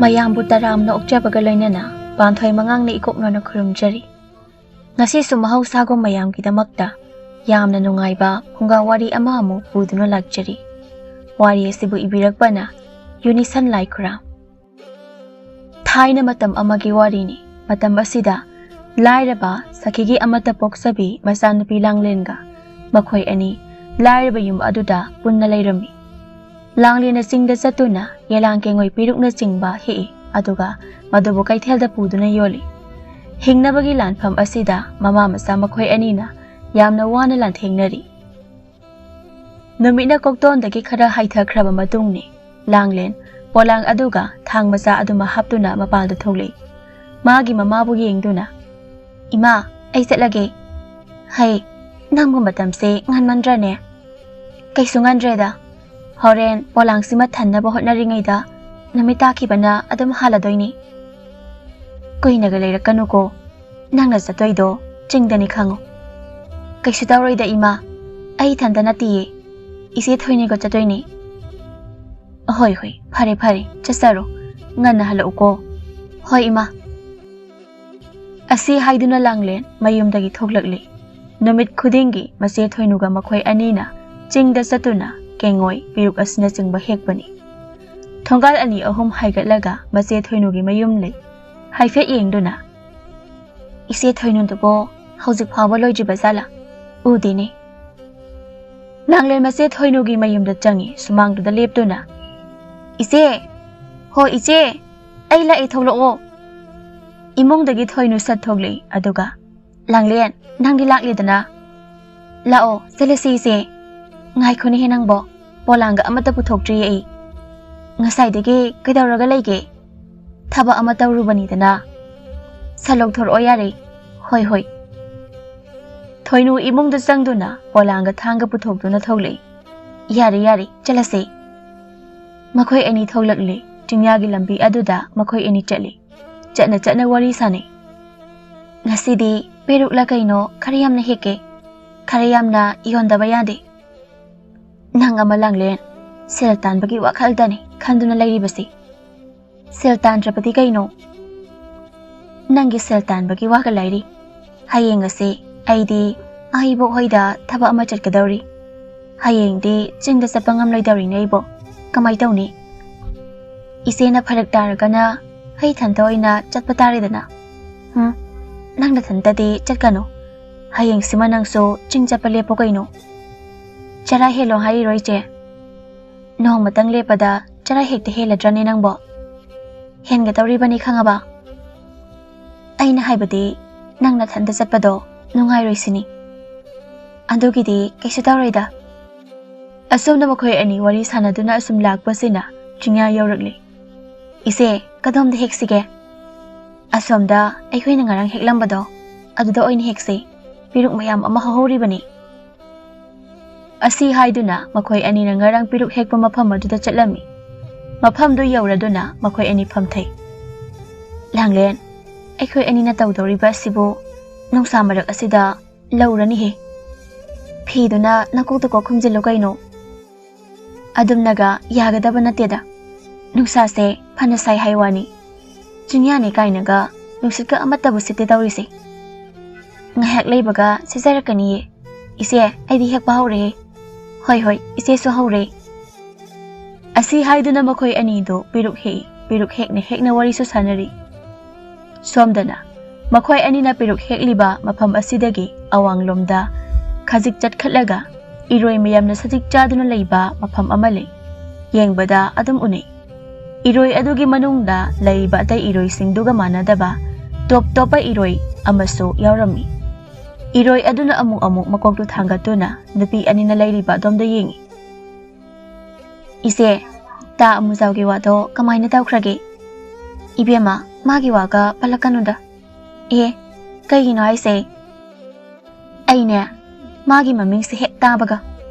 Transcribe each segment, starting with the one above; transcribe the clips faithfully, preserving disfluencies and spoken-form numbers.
ꯃꯌꯥꯝꯕꯨ ꯇꯔꯥꯝꯅ ꯑꯣꯛꯆꯕꯒ ꯂꯣꯏꯅꯅ ꯄꯥꯟꯊꯣꯏ ꯃꯉꯥꯡꯅ ꯏꯀꯣꯛꯅꯅ ꯈꯨꯔꯨꯝꯖꯔꯤ꯫ ꯉꯁꯤꯁꯨ ꯃꯍꯧꯁꯥꯒꯨꯝ ꯃꯌꯥꯝꯒꯤꯗꯃꯛꯇ ꯌꯥꯝꯅ ꯅꯨꯡꯉꯥꯏꯕ ꯐꯨꯡꯒꯥ ꯋꯥꯔꯤ ꯑꯃ ꯑꯃꯨꯛ ꯄꯨꯗꯨꯅ ꯂꯥꯛꯆꯔꯤ꯫ ꯋꯥꯔꯤ ꯑꯁꯤꯕꯨ ꯏꯕꯤꯔꯛꯄꯅ ꯌꯨꯅꯤꯁꯟ ꯂꯥꯏꯈꯨꯔꯥꯝ꯫ ꯊꯥꯏꯅ ꯃꯇꯝ ꯑꯃꯒꯤ ꯋꯥꯔꯤꯅꯤ꯫ ꯃꯇꯝ ꯑꯁꯤꯗ ꯂꯥꯏꯔꯕ ꯁꯈꯤꯒꯤ ꯑꯃꯠꯇ ꯄꯣꯛꯆꯕꯤ ꯃꯆꯥꯅꯨꯄꯤ ꯂꯥꯡꯂꯦꯟꯒ ꯃꯈꯣꯏ ꯑꯅꯤ ꯂꯥꯏꯔꯕ ꯌꯨꯝ ꯑꯗꯨꯗ ꯄꯨꯟꯅ ꯂꯩꯔꯝꯃꯤ꯫ ꯂꯥꯡꯂꯦꯟꯅ ꯆꯤꯡꯗ ꯆꯠꯇꯨꯅ ꯌꯦꯂꯥꯡ ꯀꯦꯡꯉꯣꯏ ꯄꯤꯔꯨꯛꯅꯆꯤꯡꯕ ꯍꯦꯛꯏ, ꯑꯗꯨꯒ ꯃꯗꯨꯕꯨ ꯀꯩꯊꯦꯜꯗ ꯄꯨꯗꯨꯅ ꯌꯣꯜꯂꯤ꯫ ꯍꯤꯡꯅꯕꯒꯤ ꯂꯥꯟꯐꯝ ꯑꯁꯤꯗ ꯃꯃꯥ ꯃꯆꯥ ꯃꯈꯣꯏ ꯑꯅꯤꯅ ꯌꯥꯝꯅ ꯋꯥꯅ ꯂꯥꯟꯊꯦꯡꯅꯔꯤ꯫ ꯅꯨꯃꯤꯠꯅ ꯀꯣꯛꯇꯣꯟꯗꯒꯤ ꯈꯔ ꯍꯥꯏꯊꯈ꯭ꯔꯕ ꯃꯇꯨꯡꯅꯤ꯫ ꯂꯥꯡꯂꯦꯟ ꯄꯣꯂꯥꯡ ꯑꯗꯨꯒ ꯊꯥꯡ ꯃꯆꯥ ꯑꯗꯨꯃ ꯍꯥꯞꯇꯨꯅ ꯃꯄꯥꯟꯗ ꯊꯣꯛꯂꯛꯏ꯫ ꯃꯥꯒꯤ ꯃꯃꯥꯕꯨ ꯌꯦꯡꯗꯨꯅ, "ꯏꯃꯥ, ꯑꯩ ꯆꯠꯂꯒꯦ꯫ ꯍꯩ, ꯅꯪꯕꯨ ꯃꯇꯝꯁꯦ ꯉꯟꯃꯟꯗ꯭ꯔꯅꯦ?" "ꯀꯩꯁꯨ ꯉꯟꯗ꯭ꯔꯦꯗ꯫ ꯍꯣꯔꯦꯟ ꯄꯣꯂꯥꯡꯁꯤꯃ ꯊꯟꯅꯕ ꯍꯣꯠꯅꯔꯤꯉꯩꯗ ꯅꯨꯃꯤꯠ ꯇꯥꯈꯤꯕꯅ ꯑꯗꯨꯝ ꯍꯥꯜꯂꯗꯣꯏꯅꯤ꯫ ꯀꯨꯏꯅꯒ ꯂꯩꯔꯛꯀꯅꯨꯀꯣ꯫ ꯅꯪꯅ ꯆꯠꯇꯣꯏꯗꯣ ꯆꯤꯡꯗꯅꯤ ꯈꯪꯉꯨ꯫" "ꯀꯩꯁꯨ ꯇꯧꯔꯣꯏꯗ ꯏꯃꯥ, ꯑꯩ ꯏꯊꯟꯇ ꯅꯠꯇꯤꯌꯦ꯫ ꯏꯆꯦ ꯊꯣꯏꯅꯒ ꯆꯠꯇꯣꯏꯅꯤ꯫" "ꯍꯣꯏ ꯍꯣꯏ, ꯐꯔꯦ ꯐꯔꯦ, ꯆꯠꯆꯔꯣ꯫ ꯉꯟꯅ ꯍꯜꯂꯛꯎꯀꯣ꯫" "ꯍꯣꯏ ꯏꯃꯥ꯫" ꯑꯁꯤ ꯍꯥꯏꯗꯨꯅ ꯂꯥꯡꯂꯦꯟ ꯃꯌꯨꯝꯗꯒꯤ ꯊꯣꯛꯂꯛꯂꯤ꯫ ꯅꯨꯃꯤꯠ ꯈꯨꯗꯤꯡꯒꯤ ꯃꯆꯦ ꯊꯣꯏꯅꯨꯒ ꯃꯈꯣꯏ ꯑꯅꯤꯅ ꯆꯤꯡꯗ ꯆꯠꯇꯨꯅ ꯀꯦꯡꯉꯣꯏ, ꯄꯤꯔꯨꯛ ꯑꯁꯤꯅꯆꯤꯡꯕ ꯍꯦꯛꯄꯅꯤ꯫ ꯊꯣꯡꯒꯥꯜ ꯑꯅꯤ ꯑꯍꯨꯝ ꯍꯥꯏꯒꯠꯂꯒ ꯃꯆꯦ ꯊꯣꯏꯅꯨꯒꯤ ꯃꯌꯨꯝ ꯂꯩ꯫ ꯍꯥꯏꯐꯦꯠ ꯌꯦꯡꯗꯨꯅ, "ꯏꯆꯦ ꯊꯣꯏꯅꯨꯗꯨꯕꯣ ꯍꯧꯖꯤꯛ ꯐꯥꯎꯕ ꯂꯣꯏꯗ꯭ꯔꯤꯕ ꯖꯥꯠꯂꯥ? ꯎꯗꯦꯅꯦ꯫" ꯂꯥꯡꯂꯦꯟ ꯃꯆꯦ ꯊꯣꯏꯅꯨꯒꯤ ꯃꯌꯨꯝꯗ ꯆꯪꯉꯤ, ꯁꯨꯃꯥꯡꯗꯨꯗ ꯂꯦꯞꯇꯨꯅ꯫ "ꯏꯆꯦ! ꯍꯣ ꯏꯆꯦ! ꯑꯩ ꯂꯥꯛꯑꯦ, ꯊꯣꯛꯂꯛꯑꯣ꯫" ꯏꯃꯨꯡꯗꯒꯤ ꯊꯣꯏꯅꯨ ꯁꯠ ꯊꯣꯛꯂꯛꯏ, ꯑꯗꯨꯒ, "ꯂꯥꯡꯂꯦꯟ, ꯅꯪꯗꯤ ꯂꯥꯛꯂꯦꯗꯅ꯫ ꯂꯥꯛꯑꯣ, ꯆꯠꯂꯁꯤ ꯏꯆꯦ꯫ ꯉꯥꯏꯈꯣꯅꯦꯍꯦ ꯅꯪꯕꯣ, ꯄꯣꯂꯥꯡꯒ ꯑꯃꯠꯇ ꯄꯨꯊꯣꯛꯇ꯭ꯔꯤꯌꯦ ꯑꯩ꯫ ꯉꯁꯥꯏꯗꯒꯤ ꯀꯩꯗꯧꯔꯒ ꯂꯩꯒꯦ? ꯊꯕꯛ ꯑꯃ ꯇꯧꯔꯨꯕꯅꯤꯗꯅ꯫ ꯁꯠ ꯂꯧꯊꯣꯔꯛꯑꯣ ꯌꯥꯔꯦ꯫ ꯍꯣꯏ, ꯍꯣꯏ꯫" ꯊꯣꯏꯅꯨ ꯏꯃꯨꯡꯗ ꯆꯪꯗꯨꯅ ꯄꯣꯂꯥꯡꯒ ꯊꯥꯡꯒ ꯄꯨꯊꯣꯛꯇꯨꯅ ꯊꯣꯛꯂꯛꯏ꯫ "ꯌꯥꯔꯦ, ꯌꯥꯔꯦ, ꯆꯠꯂꯁꯦ꯫" ꯃꯈꯣꯏ ꯑꯅꯤ ꯊꯣꯛꯂꯛꯂꯦ꯫ ꯆꯤꯡꯌꯥꯒꯤ ꯂꯝꯕꯤ ꯑꯗꯨꯗ ꯃꯈꯣꯏ ꯑꯅꯤ ꯆꯠꯂꯤ꯫ ꯆꯠꯅ ꯆꯠꯅ ꯋꯥꯔꯤ ꯁꯥꯅꯩ꯫ "ꯉꯁꯤꯗꯤ ꯄꯦꯔꯨꯛꯂ ꯀꯩꯅꯣ ꯈꯔ ꯌꯥꯝꯅ ꯍꯦꯛꯀꯦ꯫ ꯈꯔ ꯌꯥꯝꯅ ꯌꯣꯟꯗꯕ ꯌꯥꯗꯦ꯫ ꯅꯪ ꯑꯃ ꯂꯥꯡꯂꯦꯟ, ꯁꯦꯜ ꯇꯥꯟꯕꯒꯤ ꯋꯥꯈꯜꯗꯅꯤ ꯈꯟꯗꯨꯅ ꯂꯩꯔꯤꯕꯁꯤ꯫ ꯁꯦꯜ ꯇꯥꯟꯗ꯭ꯔꯕꯗꯤ ꯀꯩꯅꯣ? ꯅꯪꯒꯤ ꯁꯦꯜ ꯇꯥꯟꯕꯒꯤ ꯋꯥꯒ ꯂꯥꯏꯔꯤ꯫ ꯍꯌꯦꯡ ꯑꯁꯦ ꯑꯩꯗꯤ ꯑꯍꯩꯕꯣꯛ ꯍꯣꯏꯗ ꯊꯕꯛ ꯑꯃ ꯆꯠꯀꯗꯧꯔꯤ꯫ ꯍꯌꯦꯡꯗꯤ ꯆꯤꯡꯗ ꯆꯠꯄ ꯉꯝꯂꯣꯏꯗꯧꯔꯤꯅꯦ ꯑꯩꯕꯣ꯫ ꯀꯃꯥꯏ ꯇꯧꯅꯤ? ꯏꯆꯦꯅ ꯐꯔꯛ ꯇꯥꯔꯒꯅ ꯑꯩ ꯏꯊꯟꯇ ꯑꯣꯏꯅ ꯆꯠꯄ ꯇꯥꯔꯦꯗꯅ꯫ ꯎꯝ, ꯅꯪ ꯅꯊꯟꯇꯗꯤ ꯆꯠꯀꯅꯨ꯫ ꯍꯌꯦꯡꯁꯤꯃ ꯅꯪꯁꯨ ꯆꯤꯡ ꯆꯠꯄ ꯂꯦꯞꯄꯣ ꯀꯩꯅꯣ꯫ ꯆꯔꯥ ꯍꯦꯜꯂꯣ ꯍꯥꯏꯔꯤꯔꯣ ꯏꯆꯦ? ꯅꯣꯡꯃꯇꯪ ꯂꯦꯞꯄꯗ ꯆꯔꯥ ꯍꯦꯛꯇ ꯍꯦꯜꯂꯗ꯭ꯔꯅꯦ ꯅꯪꯕꯣ? ꯍꯦꯟꯒꯗꯧꯔꯤꯕꯅꯤ ꯈꯪꯉꯕ? ꯑꯩꯅ ꯍꯥꯏꯕꯗꯤ ꯅꯪ ꯅꯊꯟꯇ ꯆꯠꯄꯗꯣ ꯅꯨꯡꯉꯥꯏꯔꯣꯏ ꯁꯤꯅꯤ꯫ ꯑꯗꯨꯒꯤꯗꯤ ꯀꯩꯁꯨ ꯇꯧꯔꯣꯏꯗ꯫ ꯑꯁꯣꯝꯗ ꯃꯈꯣꯏ ꯑꯅꯤ ꯋꯥꯔꯤ ꯁꯥꯟꯅꯗꯨꯅ ꯑꯁꯨꯝ ꯂꯥꯛꯄꯁꯤꯅ ꯆꯤꯡꯌꯥ ꯌꯧꯔꯛꯂꯦ꯫ "ꯏꯆꯦ, ꯀꯗꯣꯝꯗ ꯍꯦꯛꯁꯤꯒꯦ?" "ꯑꯁꯣꯝꯗ ꯑꯩꯈꯣꯏꯅ ꯉꯔꯥꯡ ꯍꯦꯛꯂꯝꯕꯗꯣ ꯑꯗꯨꯗ ꯑꯣꯏꯅ ꯍꯦꯛꯁꯤ꯫ ꯄꯦꯔꯨꯛ ꯃꯌꯥꯝ ꯑꯃ ꯍꯧꯍꯧꯔꯤꯕꯅꯤ꯫" ꯑꯁꯤ ꯍꯥꯏꯗꯨꯅ ꯃꯈꯣꯏ ꯑꯅꯤꯅ ꯉꯔꯥꯡ ꯄꯦꯔꯨꯛ ꯍꯦꯛꯄ ꯃꯐꯝ ꯑꯗꯨꯗ ꯆꯠꯂꯝꯃꯤ꯫ ꯃꯐꯝꯗꯨ ꯌꯧꯔꯗꯨꯅ ꯃꯈꯣꯏ ꯑꯅꯤ ꯐꯝꯊꯩ꯫ "ꯂꯥꯡꯂꯦꯟ, ꯑꯩꯈꯣꯏ ꯑꯅꯤꯅ ꯇꯧꯗꯧꯔꯤꯕ ꯑꯁꯤꯕꯨ ꯅꯨꯡꯁꯥ ꯃꯔꯛ ꯑꯁꯤꯗ ꯂꯧꯔꯅꯤꯍꯦ꯫ ꯐꯤꯗꯨꯅ ꯅꯀꯣꯛꯇ ꯀꯣꯛ ꯈꯨꯝꯖꯤꯜꯂꯨ ꯀꯩꯅꯣ꯫ ꯑꯗꯨꯝꯅꯒ ꯌꯥꯒꯗꯕ ꯅꯠꯇꯦꯗ꯫ ꯅꯨꯡꯁꯥꯁꯦ ꯐꯅ ꯁꯥꯏ ꯍꯥꯏ ꯋꯥꯅꯤ꯫ ꯆꯤꯡꯌꯥꯅꯤ ꯀꯥꯏꯅꯒ ꯅꯨꯡꯁꯤꯠꯀ ꯑꯃꯠꯇꯕꯨ ꯁꯤꯠꯇꯦ ꯇꯧꯔꯤꯁꯦ꯫ ꯉꯥꯏꯍꯥꯛ ꯂꯩꯕꯒ ꯁꯤꯠꯆꯔꯛꯀꯅꯤꯌꯦ꯫ ꯏꯆꯦ, ꯑꯩꯗꯤ ꯍꯦꯛꯄ ꯍꯧꯔꯦ꯫" "ꯍꯣꯏ, ꯍꯣꯏ, ꯏꯆꯦꯁꯨ ꯍꯧꯔꯦ꯫" ꯑꯁꯤ ꯍꯥꯏꯗꯨꯅ ꯃꯈꯣꯏ ꯑꯅꯤꯗꯨ ꯄꯦꯔꯨꯛ ꯍꯦꯛꯏ꯫ ꯄꯦꯔꯨꯛ ꯍꯦꯛꯅ ꯍꯦꯛꯅ ꯋꯥꯔꯤꯁꯨ ꯁꯥꯟꯅꯔꯤ꯫ ꯁꯣꯝꯗꯅ ꯃꯈꯣꯏ ꯑꯅꯤꯅ ꯄꯦꯔꯨꯛ ꯍꯦꯛꯂꯤꯕ ꯃꯐꯝ ꯑꯁꯤꯗꯒꯤ ꯑꯋꯥꯡꯂꯣꯝꯗ ꯈꯖꯤꯛ ꯆꯠꯈꯠꯂꯒ ꯏꯔꯣꯏ ꯃꯌꯥꯝꯅ ꯁꯖꯤꯛ ꯆꯥꯗꯨꯅ ꯂꯩꯕ ꯃꯐꯝ ꯑꯃ ꯂꯩ꯫ ꯌꯦꯡꯕꯗ ꯑꯗꯨꯝ ꯎꯅꯩ꯫ ꯏꯔꯣꯏ ꯑꯗꯨꯒꯤ ꯃꯅꯨꯡꯗ ꯂꯩꯔꯤꯕ ꯑꯇꯩ ꯏꯔꯣꯏꯁꯤꯡꯗꯨꯒ ꯃꯥꯟꯅꯗꯕ ꯇꯣꯞ ꯇꯣꯞꯄ ꯏꯔꯣꯏ ꯑꯃꯁꯨ ꯌꯥꯎꯔꯝꯃꯤ꯫ ꯏꯔꯣꯏ ꯑꯗꯨꯅ ꯑꯃꯨꯛ ꯑꯃꯨꯛ ꯃꯀꯣꯛꯇꯨ ꯊꯥꯡꯒꯠꯇꯨꯅ ꯅꯨꯄꯤ ꯑꯅꯤꯅ ꯂꯩꯔꯤꯕ ꯑꯗꯣꯝꯗ ꯌꯦꯡꯏ꯫ "ꯏꯆꯦ, ꯇꯥ ꯑꯃꯨꯖꯥꯎꯒꯤ ꯋꯥꯗꯣ ꯀꯃꯥꯏꯅ ꯇꯧꯈ꯭ꯔꯒꯦ?" "ꯏꯕꯦꯝꯃ, ꯃꯥꯒꯤ ꯋꯥꯒ ꯄꯜꯂꯛꯀꯅꯨꯗ꯫" "ꯑꯦ, ꯀꯩꯒꯤꯅꯣ ꯍꯥꯏꯁꯦ?" "ꯑꯩꯅꯦ, ꯃꯥꯒꯤ ꯃꯃꯤꯡꯁꯦ ꯍꯦꯛ ꯇꯥꯕꯒ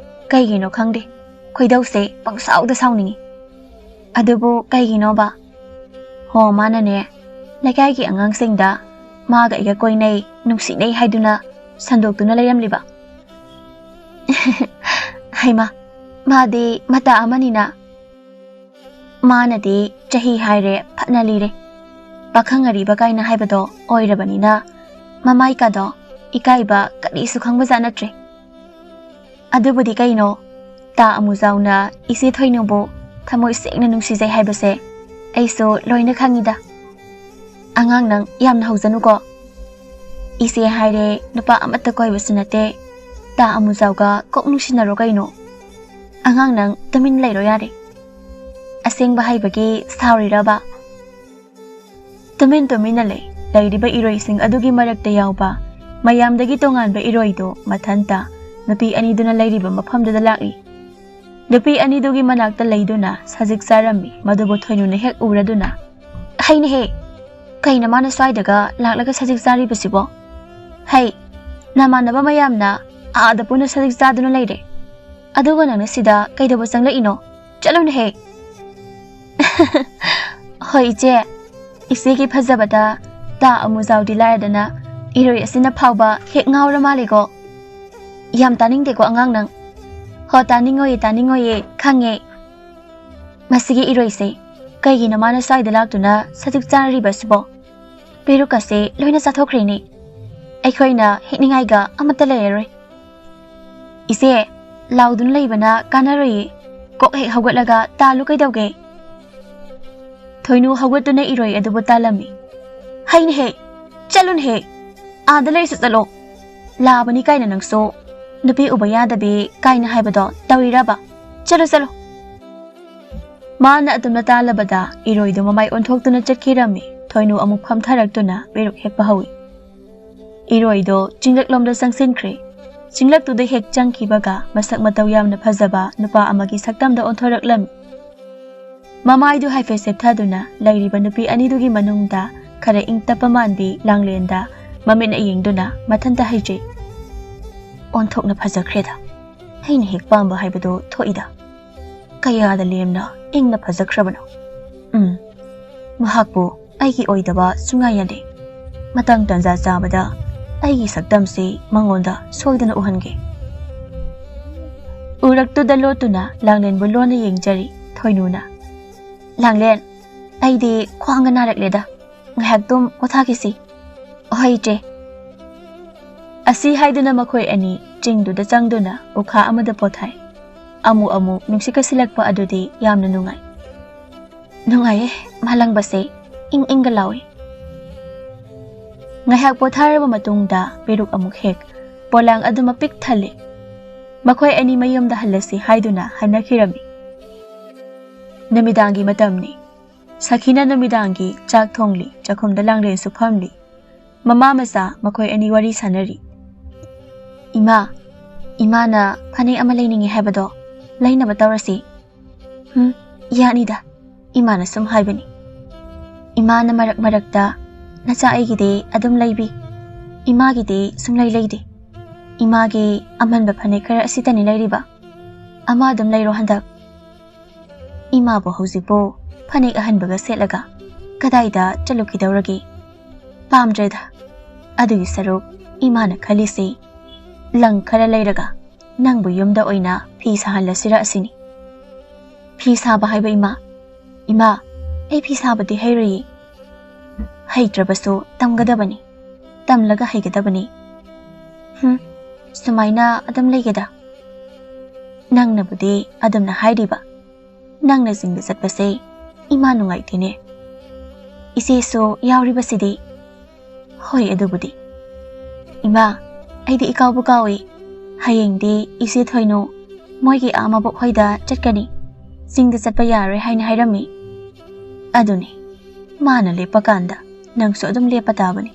ꯀꯩꯒꯤꯅꯣ ꯈꯪꯗꯦ, ꯈꯣꯏꯗꯧꯁꯦ ꯄꯪꯁꯥꯎꯗ ꯁꯥꯎꯅꯤꯡꯉꯤ꯫ ꯑꯗꯨꯕꯨ ꯀꯩꯒꯤꯅꯣꯕ? ꯍꯣ, ꯃꯥꯅꯅꯦ, ꯂꯩꯀꯥꯏꯒꯤ ꯑꯉꯥꯡꯁꯤꯡꯗ ꯃꯥꯒ ꯑꯩꯒ ꯀꯣꯏꯅꯩ, ꯅꯨꯡꯁꯤꯅꯩ ꯍꯥꯏꯗꯨꯅ ꯁꯟꯗꯣꯛꯇꯨꯅ ꯂꯩꯔꯝꯂꯤꯕ꯫" "ꯍꯩꯃꯥ, ꯃꯥꯗꯤ ꯃꯇꯥ ꯑꯃꯅꯤꯅ꯫" ꯃꯥꯅꯗꯤ ꯆꯍꯤ ꯍꯥꯏꯔꯦ ꯐꯠꯅ ꯂꯤꯔꯦ꯫ ꯄꯥꯈꯪ ꯑꯔꯤꯕ ꯀꯥꯏꯅ ꯍꯥꯏꯕꯗꯣ ꯑꯣꯏꯔꯕꯅꯤꯅ ꯃꯃꯥꯏꯀꯥꯗꯣ ꯏꯀꯥꯏꯕ ꯀꯔꯤꯁꯨ ꯈꯪꯕꯖꯥꯠ ꯅꯠꯇ꯭ꯔꯦ꯫ ꯑꯗꯨꯕꯨꯗꯤ ꯀꯩꯅꯣ, ꯇꯥ ꯑꯃꯨꯖꯥꯎꯅ ꯏꯆꯦ ꯊꯣꯏꯅꯨꯕꯨ ꯊꯃꯣꯏ ꯁꯦꯡꯅ ꯅꯨꯡꯁꯤꯖꯩ ꯍꯥꯏꯕꯁꯦ ꯑꯩꯁꯨ ꯂꯣꯏꯅ ꯈꯪꯉꯤꯗ꯫ ꯑꯉꯥꯡ ꯅꯪ ꯌꯥꯝꯅ ꯍꯧꯖꯅꯨꯀꯣ꯫ ꯏꯆꯦ ꯍꯥꯏꯔꯦ ꯅꯨꯄꯥ ꯑꯃꯠꯇ ꯀꯣꯏꯕꯁꯨ ꯅꯠꯇꯦ꯫ ꯇꯥ ꯑꯃꯨꯖꯥꯎꯒ ꯀꯣꯛ ꯅꯨꯡꯁꯤꯅꯔꯣ ꯀꯩꯅꯣ꯫ ꯑꯉꯥꯡ ꯅꯪ ꯇꯨꯃꯤꯟ ꯂꯩꯔꯣ ꯌꯥꯔꯦ꯫ ꯑꯁꯦꯡꯕ ꯍꯥꯏꯕꯒꯤ ꯁꯥꯎꯔꯤꯔꯕ? ꯇꯨꯃꯤꯟ ꯇꯨꯃꯤꯟꯅ ꯂꯩ꯫ ꯂꯩꯔꯤꯕ ꯏꯔꯣꯏꯁꯤꯡ ꯑꯗꯨꯒꯤ ꯃꯔꯛꯇ ꯌꯥꯎꯕ ꯃꯌꯥꯝꯗꯒꯤ ꯇꯣꯉꯥꯟꯕ ꯏꯔꯣꯏꯗꯨ ꯃꯊꯟꯇ ꯅꯨꯄꯤ ꯑꯅꯤꯗꯨꯅ ꯂꯩꯔꯤꯕ ꯃꯐꯝꯗꯨꯗ ꯂꯥꯛꯏ꯫ ꯅꯨꯄꯤ ꯑꯅꯤꯗꯨꯒꯤ ꯃꯅꯥꯛꯇ ꯂꯩꯗꯨꯅ ꯁꯖꯤꯛ ꯆꯥꯔꯝꯃꯤ꯫ ꯃꯗꯨꯕꯨ ꯊꯣꯏꯅꯨꯅ ꯍꯦꯛ ꯎꯔꯗꯨꯅ, "ꯍꯩꯅꯦꯍꯦ, ꯀꯩꯅ ꯃꯥꯅ ꯁ꯭ꯋꯥꯏꯗꯒ ꯂꯥꯛꯂꯒ ꯁꯖꯤꯛ ꯆꯥꯔꯤꯕꯁꯤꯕꯣ? ꯍꯩ, ꯅꯃꯥꯟꯅꯕ ꯃꯌꯥꯝꯅ ꯑꯥꯗ ꯄꯨꯟꯅ ꯁꯖꯤꯛ ꯆꯥꯗꯨꯅ ꯂꯩꯔꯦ, ꯑꯗꯨꯒ ꯅꯪꯅ ꯁꯤꯗ ꯀꯩꯗꯧꯕ ꯆꯪꯂꯛꯏꯅꯣ? ꯆꯠꯂꯨꯅꯦꯍꯦ!" "ꯍꯣꯏ ꯏꯆꯦ, ꯏꯆꯦꯒꯤ ꯐꯖꯕꯗ ꯇꯥ ꯑꯃꯨꯖꯥꯎꯗꯤ ꯂꯥꯏꯔꯗꯅ ꯏꯔꯣꯏ ꯑꯁꯤꯅ ꯐꯥꯎꯕ ꯍꯦꯛ ꯉꯥꯎꯔ ꯃꯥꯜꯂꯦꯀꯣ꯫ ꯌꯥꯝ ꯇꯥꯅꯤꯡꯗꯦꯀꯣ ꯑꯉꯥꯡ ꯅꯪ꯫" "ꯍꯣ, ꯇꯥꯅꯤꯡꯉꯣꯏꯌꯦ, ꯇꯥꯅꯤꯡꯉꯣꯏꯌꯦ, ꯈꯪꯉꯦ꯫ ꯃꯁꯤꯒꯤ ꯏꯔꯣꯏꯁꯦ ꯀꯩꯒꯤꯅꯣ ꯃꯥꯅ ꯁ꯭ꯋꯥꯏꯗ ꯂꯥꯛꯇꯨꯅ ꯁꯖꯤꯛ ꯆꯥꯔꯤꯕꯁꯤꯕꯣ? ꯄꯦꯔꯨꯛ ꯑꯁꯦ ꯂꯣꯏꯅ ꯆꯥꯊꯣꯛꯈ꯭ꯔꯦꯅꯦ꯫ ꯑꯩꯈꯣꯏꯅ ꯍꯤꯡꯅꯤꯡꯉꯥꯏꯒ ꯑꯃꯠꯇ ꯂꯩꯔꯔꯣꯏ꯫" "ꯏꯆꯦ, ꯂꯥꯎꯗꯨꯅ ꯂꯩꯕꯅ ꯀꯥꯟꯅꯔꯣꯏꯌꯦ꯫ ꯀꯣꯛ ꯍꯦꯛ ꯍꯧꯒꯠꯂꯒ ꯇꯥꯜꯂꯨ ꯀꯩꯗꯧꯒꯦ?" ꯊꯣꯏꯅꯨ ꯍꯧꯒꯠꯇꯨꯅ ꯏꯔꯣꯏ ꯑꯗꯨꯕꯨ ꯇꯥꯜꯂꯝꯃꯤ꯫ "ꯍꯩꯅꯦꯍꯦ, ꯆꯠꯂꯨꯅꯦꯍꯦ꯫ ꯑꯥꯗ ꯂꯩꯔꯁꯨ ꯆꯠꯂꯣ꯫ ꯂꯥꯕꯅꯤ ꯀꯥꯏꯅ ꯅꯪꯁꯨ꯫ ꯅꯨꯄꯤ ꯎꯕ ꯌꯥꯗꯕꯤ ꯀꯥꯏꯅ ꯍꯥꯏꯕꯗꯣ ꯇꯧꯔꯤꯔꯕ? ꯆꯠꯂꯣ, ꯆꯠꯂꯣ꯫" ꯃꯥꯅ ꯑꯗꯨꯝꯅ ꯇꯥꯜꯂꯕꯗ ꯏꯔꯣꯏꯗꯨ ꯃꯃꯥꯏ ꯑꯣꯟꯊꯣꯛꯇꯨꯅ ꯆꯠꯈꯤꯔꯝꯃꯤ꯫ ꯊꯣꯏꯅꯨ ꯑꯃꯨꯛ ꯐꯝꯊꯔꯛꯇꯨꯅ ꯄꯦꯔꯨꯛ ꯍꯦꯛꯄ ꯍꯧꯏ꯫ ꯏꯔꯣꯏꯗꯣ ꯆꯤꯡꯂꯛꯂꯣꯝꯗ ꯆꯪꯁꯤꯟꯈ꯭ꯔꯦ꯫ ꯆꯤꯡꯂꯛꯇꯨꯗ ꯍꯦꯛ ꯆꯪꯈꯤꯕꯒ ꯃꯁꯛ ꯃꯇꯧ ꯌꯥꯝꯅ ꯐꯖꯕ ꯅꯨꯄꯥ ꯑꯃꯒꯤ ꯁꯛꯇꯝꯗ ꯑꯣꯟꯊꯣꯔꯛꯂꯝꯃꯤ꯫ ꯃꯃꯥꯏꯗꯨ ꯍꯥꯏꯐꯦꯠ ꯁꯦꯞꯊꯗꯨꯅ ꯂꯩꯔꯤꯕ ꯅꯨꯄꯤ ꯑꯅꯤꯗꯨꯒꯤ ꯃꯅꯨꯡꯗ ꯈꯔ ꯏꯪ ꯇꯞꯄ ꯃꯥꯟꯕꯤ ꯂꯥꯡꯂꯦꯟꯗ ꯃꯃꯤꯠꯅ ꯌꯦꯡꯗꯨꯅ ꯃꯊꯟꯇ ꯍꯥꯏꯖꯩ, "ꯑꯣꯟꯊꯣꯛꯅ ꯐꯖꯈ꯭ꯔꯦꯗ꯫ ꯑꯩꯅ ꯍꯦꯛ ꯄꯥꯝꯕ ꯍꯥꯏꯕꯗꯨ ꯊꯣꯛꯏꯗ꯫ ꯀꯌꯥꯗ ꯂꯦꯝꯅ ꯏꯪꯅ ꯐꯖꯈ꯭ꯔꯕꯅꯣ꯫ ꯎꯝ, ꯃꯍꯥꯛꯄꯨ ꯑꯩꯒꯤ ꯑꯣꯏꯗꯕ ꯁꯨꯡꯌꯥ ꯌꯥꯗꯦ꯫ ꯃꯇꯥꯡ ꯇꯥꯟꯖꯥ ꯆꯥꯕꯗ ꯑꯩꯒꯤ ꯁꯛꯇꯝꯁꯤ ꯃꯉꯣꯟꯗ ꯁꯣꯏꯗꯅ ꯎꯍꯟꯒꯦ꯫" ꯎꯔꯛꯇꯨꯗ ꯂꯣꯠꯇꯨꯅ ꯂꯥꯡꯂꯦꯟꯕꯨ ꯂꯣꯟꯅ ꯌꯦꯡꯖꯔꯤ ꯊꯣꯏꯅꯨꯅ꯫ "ꯂꯥꯡꯂꯦꯟ, ꯑꯩꯗꯤ ꯈ꯭ꯋꯥꯡꯒ ꯅꯥꯔꯛꯂꯦꯗ, ꯉꯥꯏꯍꯥꯛꯇꯨꯝ ꯄꯣꯊꯥꯈꯤꯁꯤ꯫" "ꯍꯣꯏ, ꯏꯆꯦ꯫" ꯑꯁꯤ ꯍꯥꯏꯗꯨꯅ ꯃꯈꯣꯏ ꯑꯅꯤ ꯆꯤꯡꯗꯨꯗ ꯆꯪꯗꯨꯅ ꯎꯈꯥ ꯑꯃꯗ ꯄꯣꯊꯥꯏ꯫ ꯑꯃꯨꯛ ꯑꯃꯨꯛ ꯅꯨꯡꯁꯤꯠꯀ ꯁꯤꯜꯂꯛꯄ ꯑꯗꯨꯗꯤ ꯌꯥꯝꯅ ꯅꯨꯡꯉꯥꯏ꯫ ꯅꯨꯡꯉꯥꯏꯌꯦ, ꯃꯥꯂꯪꯕꯁꯦ ꯏꯪ ꯏꯪꯒ ꯂꯥꯎꯏ꯫ ꯉꯥꯏꯍꯥꯛ ꯄꯣꯊꯥꯔꯕ ꯃꯇꯨꯡꯗ ꯄꯦꯔꯨꯛ ꯑꯃꯨꯛ ꯍꯦꯛ, ꯄꯣꯂꯥꯡ ꯑꯗꯨꯃ ꯄꯤꯛ ꯊꯜꯂꯦ꯫ ꯃꯈꯣꯏ ꯑꯅꯤ ꯃꯌꯨꯝꯗ ꯍꯜꯂꯁꯤ ꯍꯥꯏꯗꯨꯅ ꯍꯟꯅꯈꯤꯔꯝꯃꯤ꯫ ꯅꯨꯃꯤꯗꯥꯡꯒꯤ ꯃꯇꯝꯅꯤ꯫ ꯁꯈꯤꯅ ꯅꯨꯃꯤꯗꯥꯡꯒꯤ ꯆꯥꯛ ꯊꯣꯡꯂꯤ, ꯆꯥꯛꯈꯨꯝꯗ ꯂꯥꯡꯂꯦꯟꯁꯨ ꯐꯝꯂꯤ꯫ ꯃꯃꯥ ꯃꯆꯥ ꯃꯈꯣꯏ ꯑꯅꯤ ꯋꯥꯔꯤ ꯁꯥꯟꯅꯔꯤ꯫ "ꯏꯃꯥ, ꯏꯃꯥꯅ ꯐꯅꯦꯛ ꯑꯃ ꯂꯩꯅꯤꯡꯉꯦ ꯍꯥꯏꯕꯗꯣ ꯂꯩꯅꯕ ꯇꯧꯔꯁꯤ꯫" "ꯍꯨꯝ, ꯌꯥꯅꯤꯗ, ꯏꯃꯥꯅ ꯁꯨꯝ ꯍꯥꯏꯕꯅꯤ꯫" "ꯏꯃꯥꯅ ꯃꯔꯛ ꯃꯔꯛꯇ, 'ꯅꯆꯥ ꯑꯩꯒꯤꯗꯤ ꯑꯗꯨꯝ ꯂꯩꯕꯤ, ꯏꯃꯥꯒꯤꯗꯤ ꯁꯨꯡꯂꯩ ꯂꯩꯗꯦ꯫ ꯏꯃꯥꯒꯤ ꯑꯃꯟꯕ ꯐꯅꯦꯛ ꯈꯔ ꯑꯁꯤꯇꯅꯤ ꯂꯩꯔꯤꯕ꯫ ꯑꯃ ꯑꯗꯨꯝ ꯂꯩꯔꯣ ꯍꯟꯗꯛ꯫ ꯏꯃꯥꯕꯨ ꯍꯧꯖꯤꯛꯄꯨ ꯐꯅꯦꯛ ꯑꯍꯟꯕꯒ ꯁꯦꯠꯂꯒ ꯀꯗꯥꯏꯗ ꯆꯠꯂꯨꯈꯤꯗꯧꯔꯒꯦ? ꯄꯥꯝꯗ꯭ꯔꯦꯗ꯫ ꯑꯗꯨꯒꯤ ꯁꯔꯨꯛ ꯏꯃꯥꯅ ꯈꯜꯂꯤꯁꯤ, ꯂꯪ ꯈꯔ ꯂꯩꯔꯒ ꯅꯪꯕꯨ ꯌꯨꯝꯗ ꯑꯣꯏꯅ ꯐꯤ ꯁꯥꯍꯜꯂꯁꯤꯔ ꯑꯁꯤꯅꯤ꯫'" "ꯐꯤ ꯁꯥꯕ ꯍꯥꯏꯕ ꯏꯃꯥ? ꯏꯃꯥ, ꯑꯩ ꯐꯤ ꯁꯥꯕꯗꯤ ꯍꯩꯔꯣꯏꯌꯦ꯫" "ꯍꯩꯇ꯭ꯔꯕꯁꯨ ꯇꯝꯒꯗꯕꯅꯤ, ꯇꯝꯂꯒ ꯍꯩꯒꯗꯕꯅꯤ꯫" "ꯍꯨꯝ, ꯁꯨꯃꯥꯏꯅ ꯑꯗꯨꯝ ꯂꯩꯒꯦꯗ꯫ ꯅꯪꯅꯕꯨꯗꯤ ꯑꯗꯨꯝꯅ ꯍꯥꯏꯔꯤꯕ, ꯅꯪꯅ ꯆꯤꯡꯗ ꯆꯠꯄꯁꯦ ꯏꯃꯥ ꯅꯨꯡꯉꯥꯏꯇꯦꯅꯦ꯫ ꯏꯆꯦꯁꯨ ꯌꯥꯎꯔꯤꯕꯁꯤꯗꯤ꯫" "ꯍꯣꯏ, ꯑꯗꯨꯕꯨꯗꯤ꯫ ꯏꯃꯥ, ꯑꯩꯗꯤ ꯏꯀꯥꯎꯕꯨ ꯀꯥꯎꯏ꯫ ꯍꯌꯦꯡꯗꯤ ꯏꯆꯦ ꯊꯣꯏꯅꯨ ꯃꯣꯏꯒꯤ ꯑꯥ ꯃꯕꯣꯛ ꯍꯣꯏꯗ ꯆꯠꯀꯅꯤ꯫ ꯆꯤꯡꯗ ꯆꯠꯄ ꯌꯥꯔꯣꯏ ꯍꯥꯏꯅ ꯍꯥꯏꯔꯝꯃꯤ꯫" "ꯑꯗꯨꯅꯤ, ꯃꯥꯅ ꯂꯦꯞꯄꯀꯥꯟꯗ ꯅꯪꯁꯨ ꯑꯗꯨꯝ ꯂꯦꯞꯄ ꯇꯥꯕꯅꯤ꯫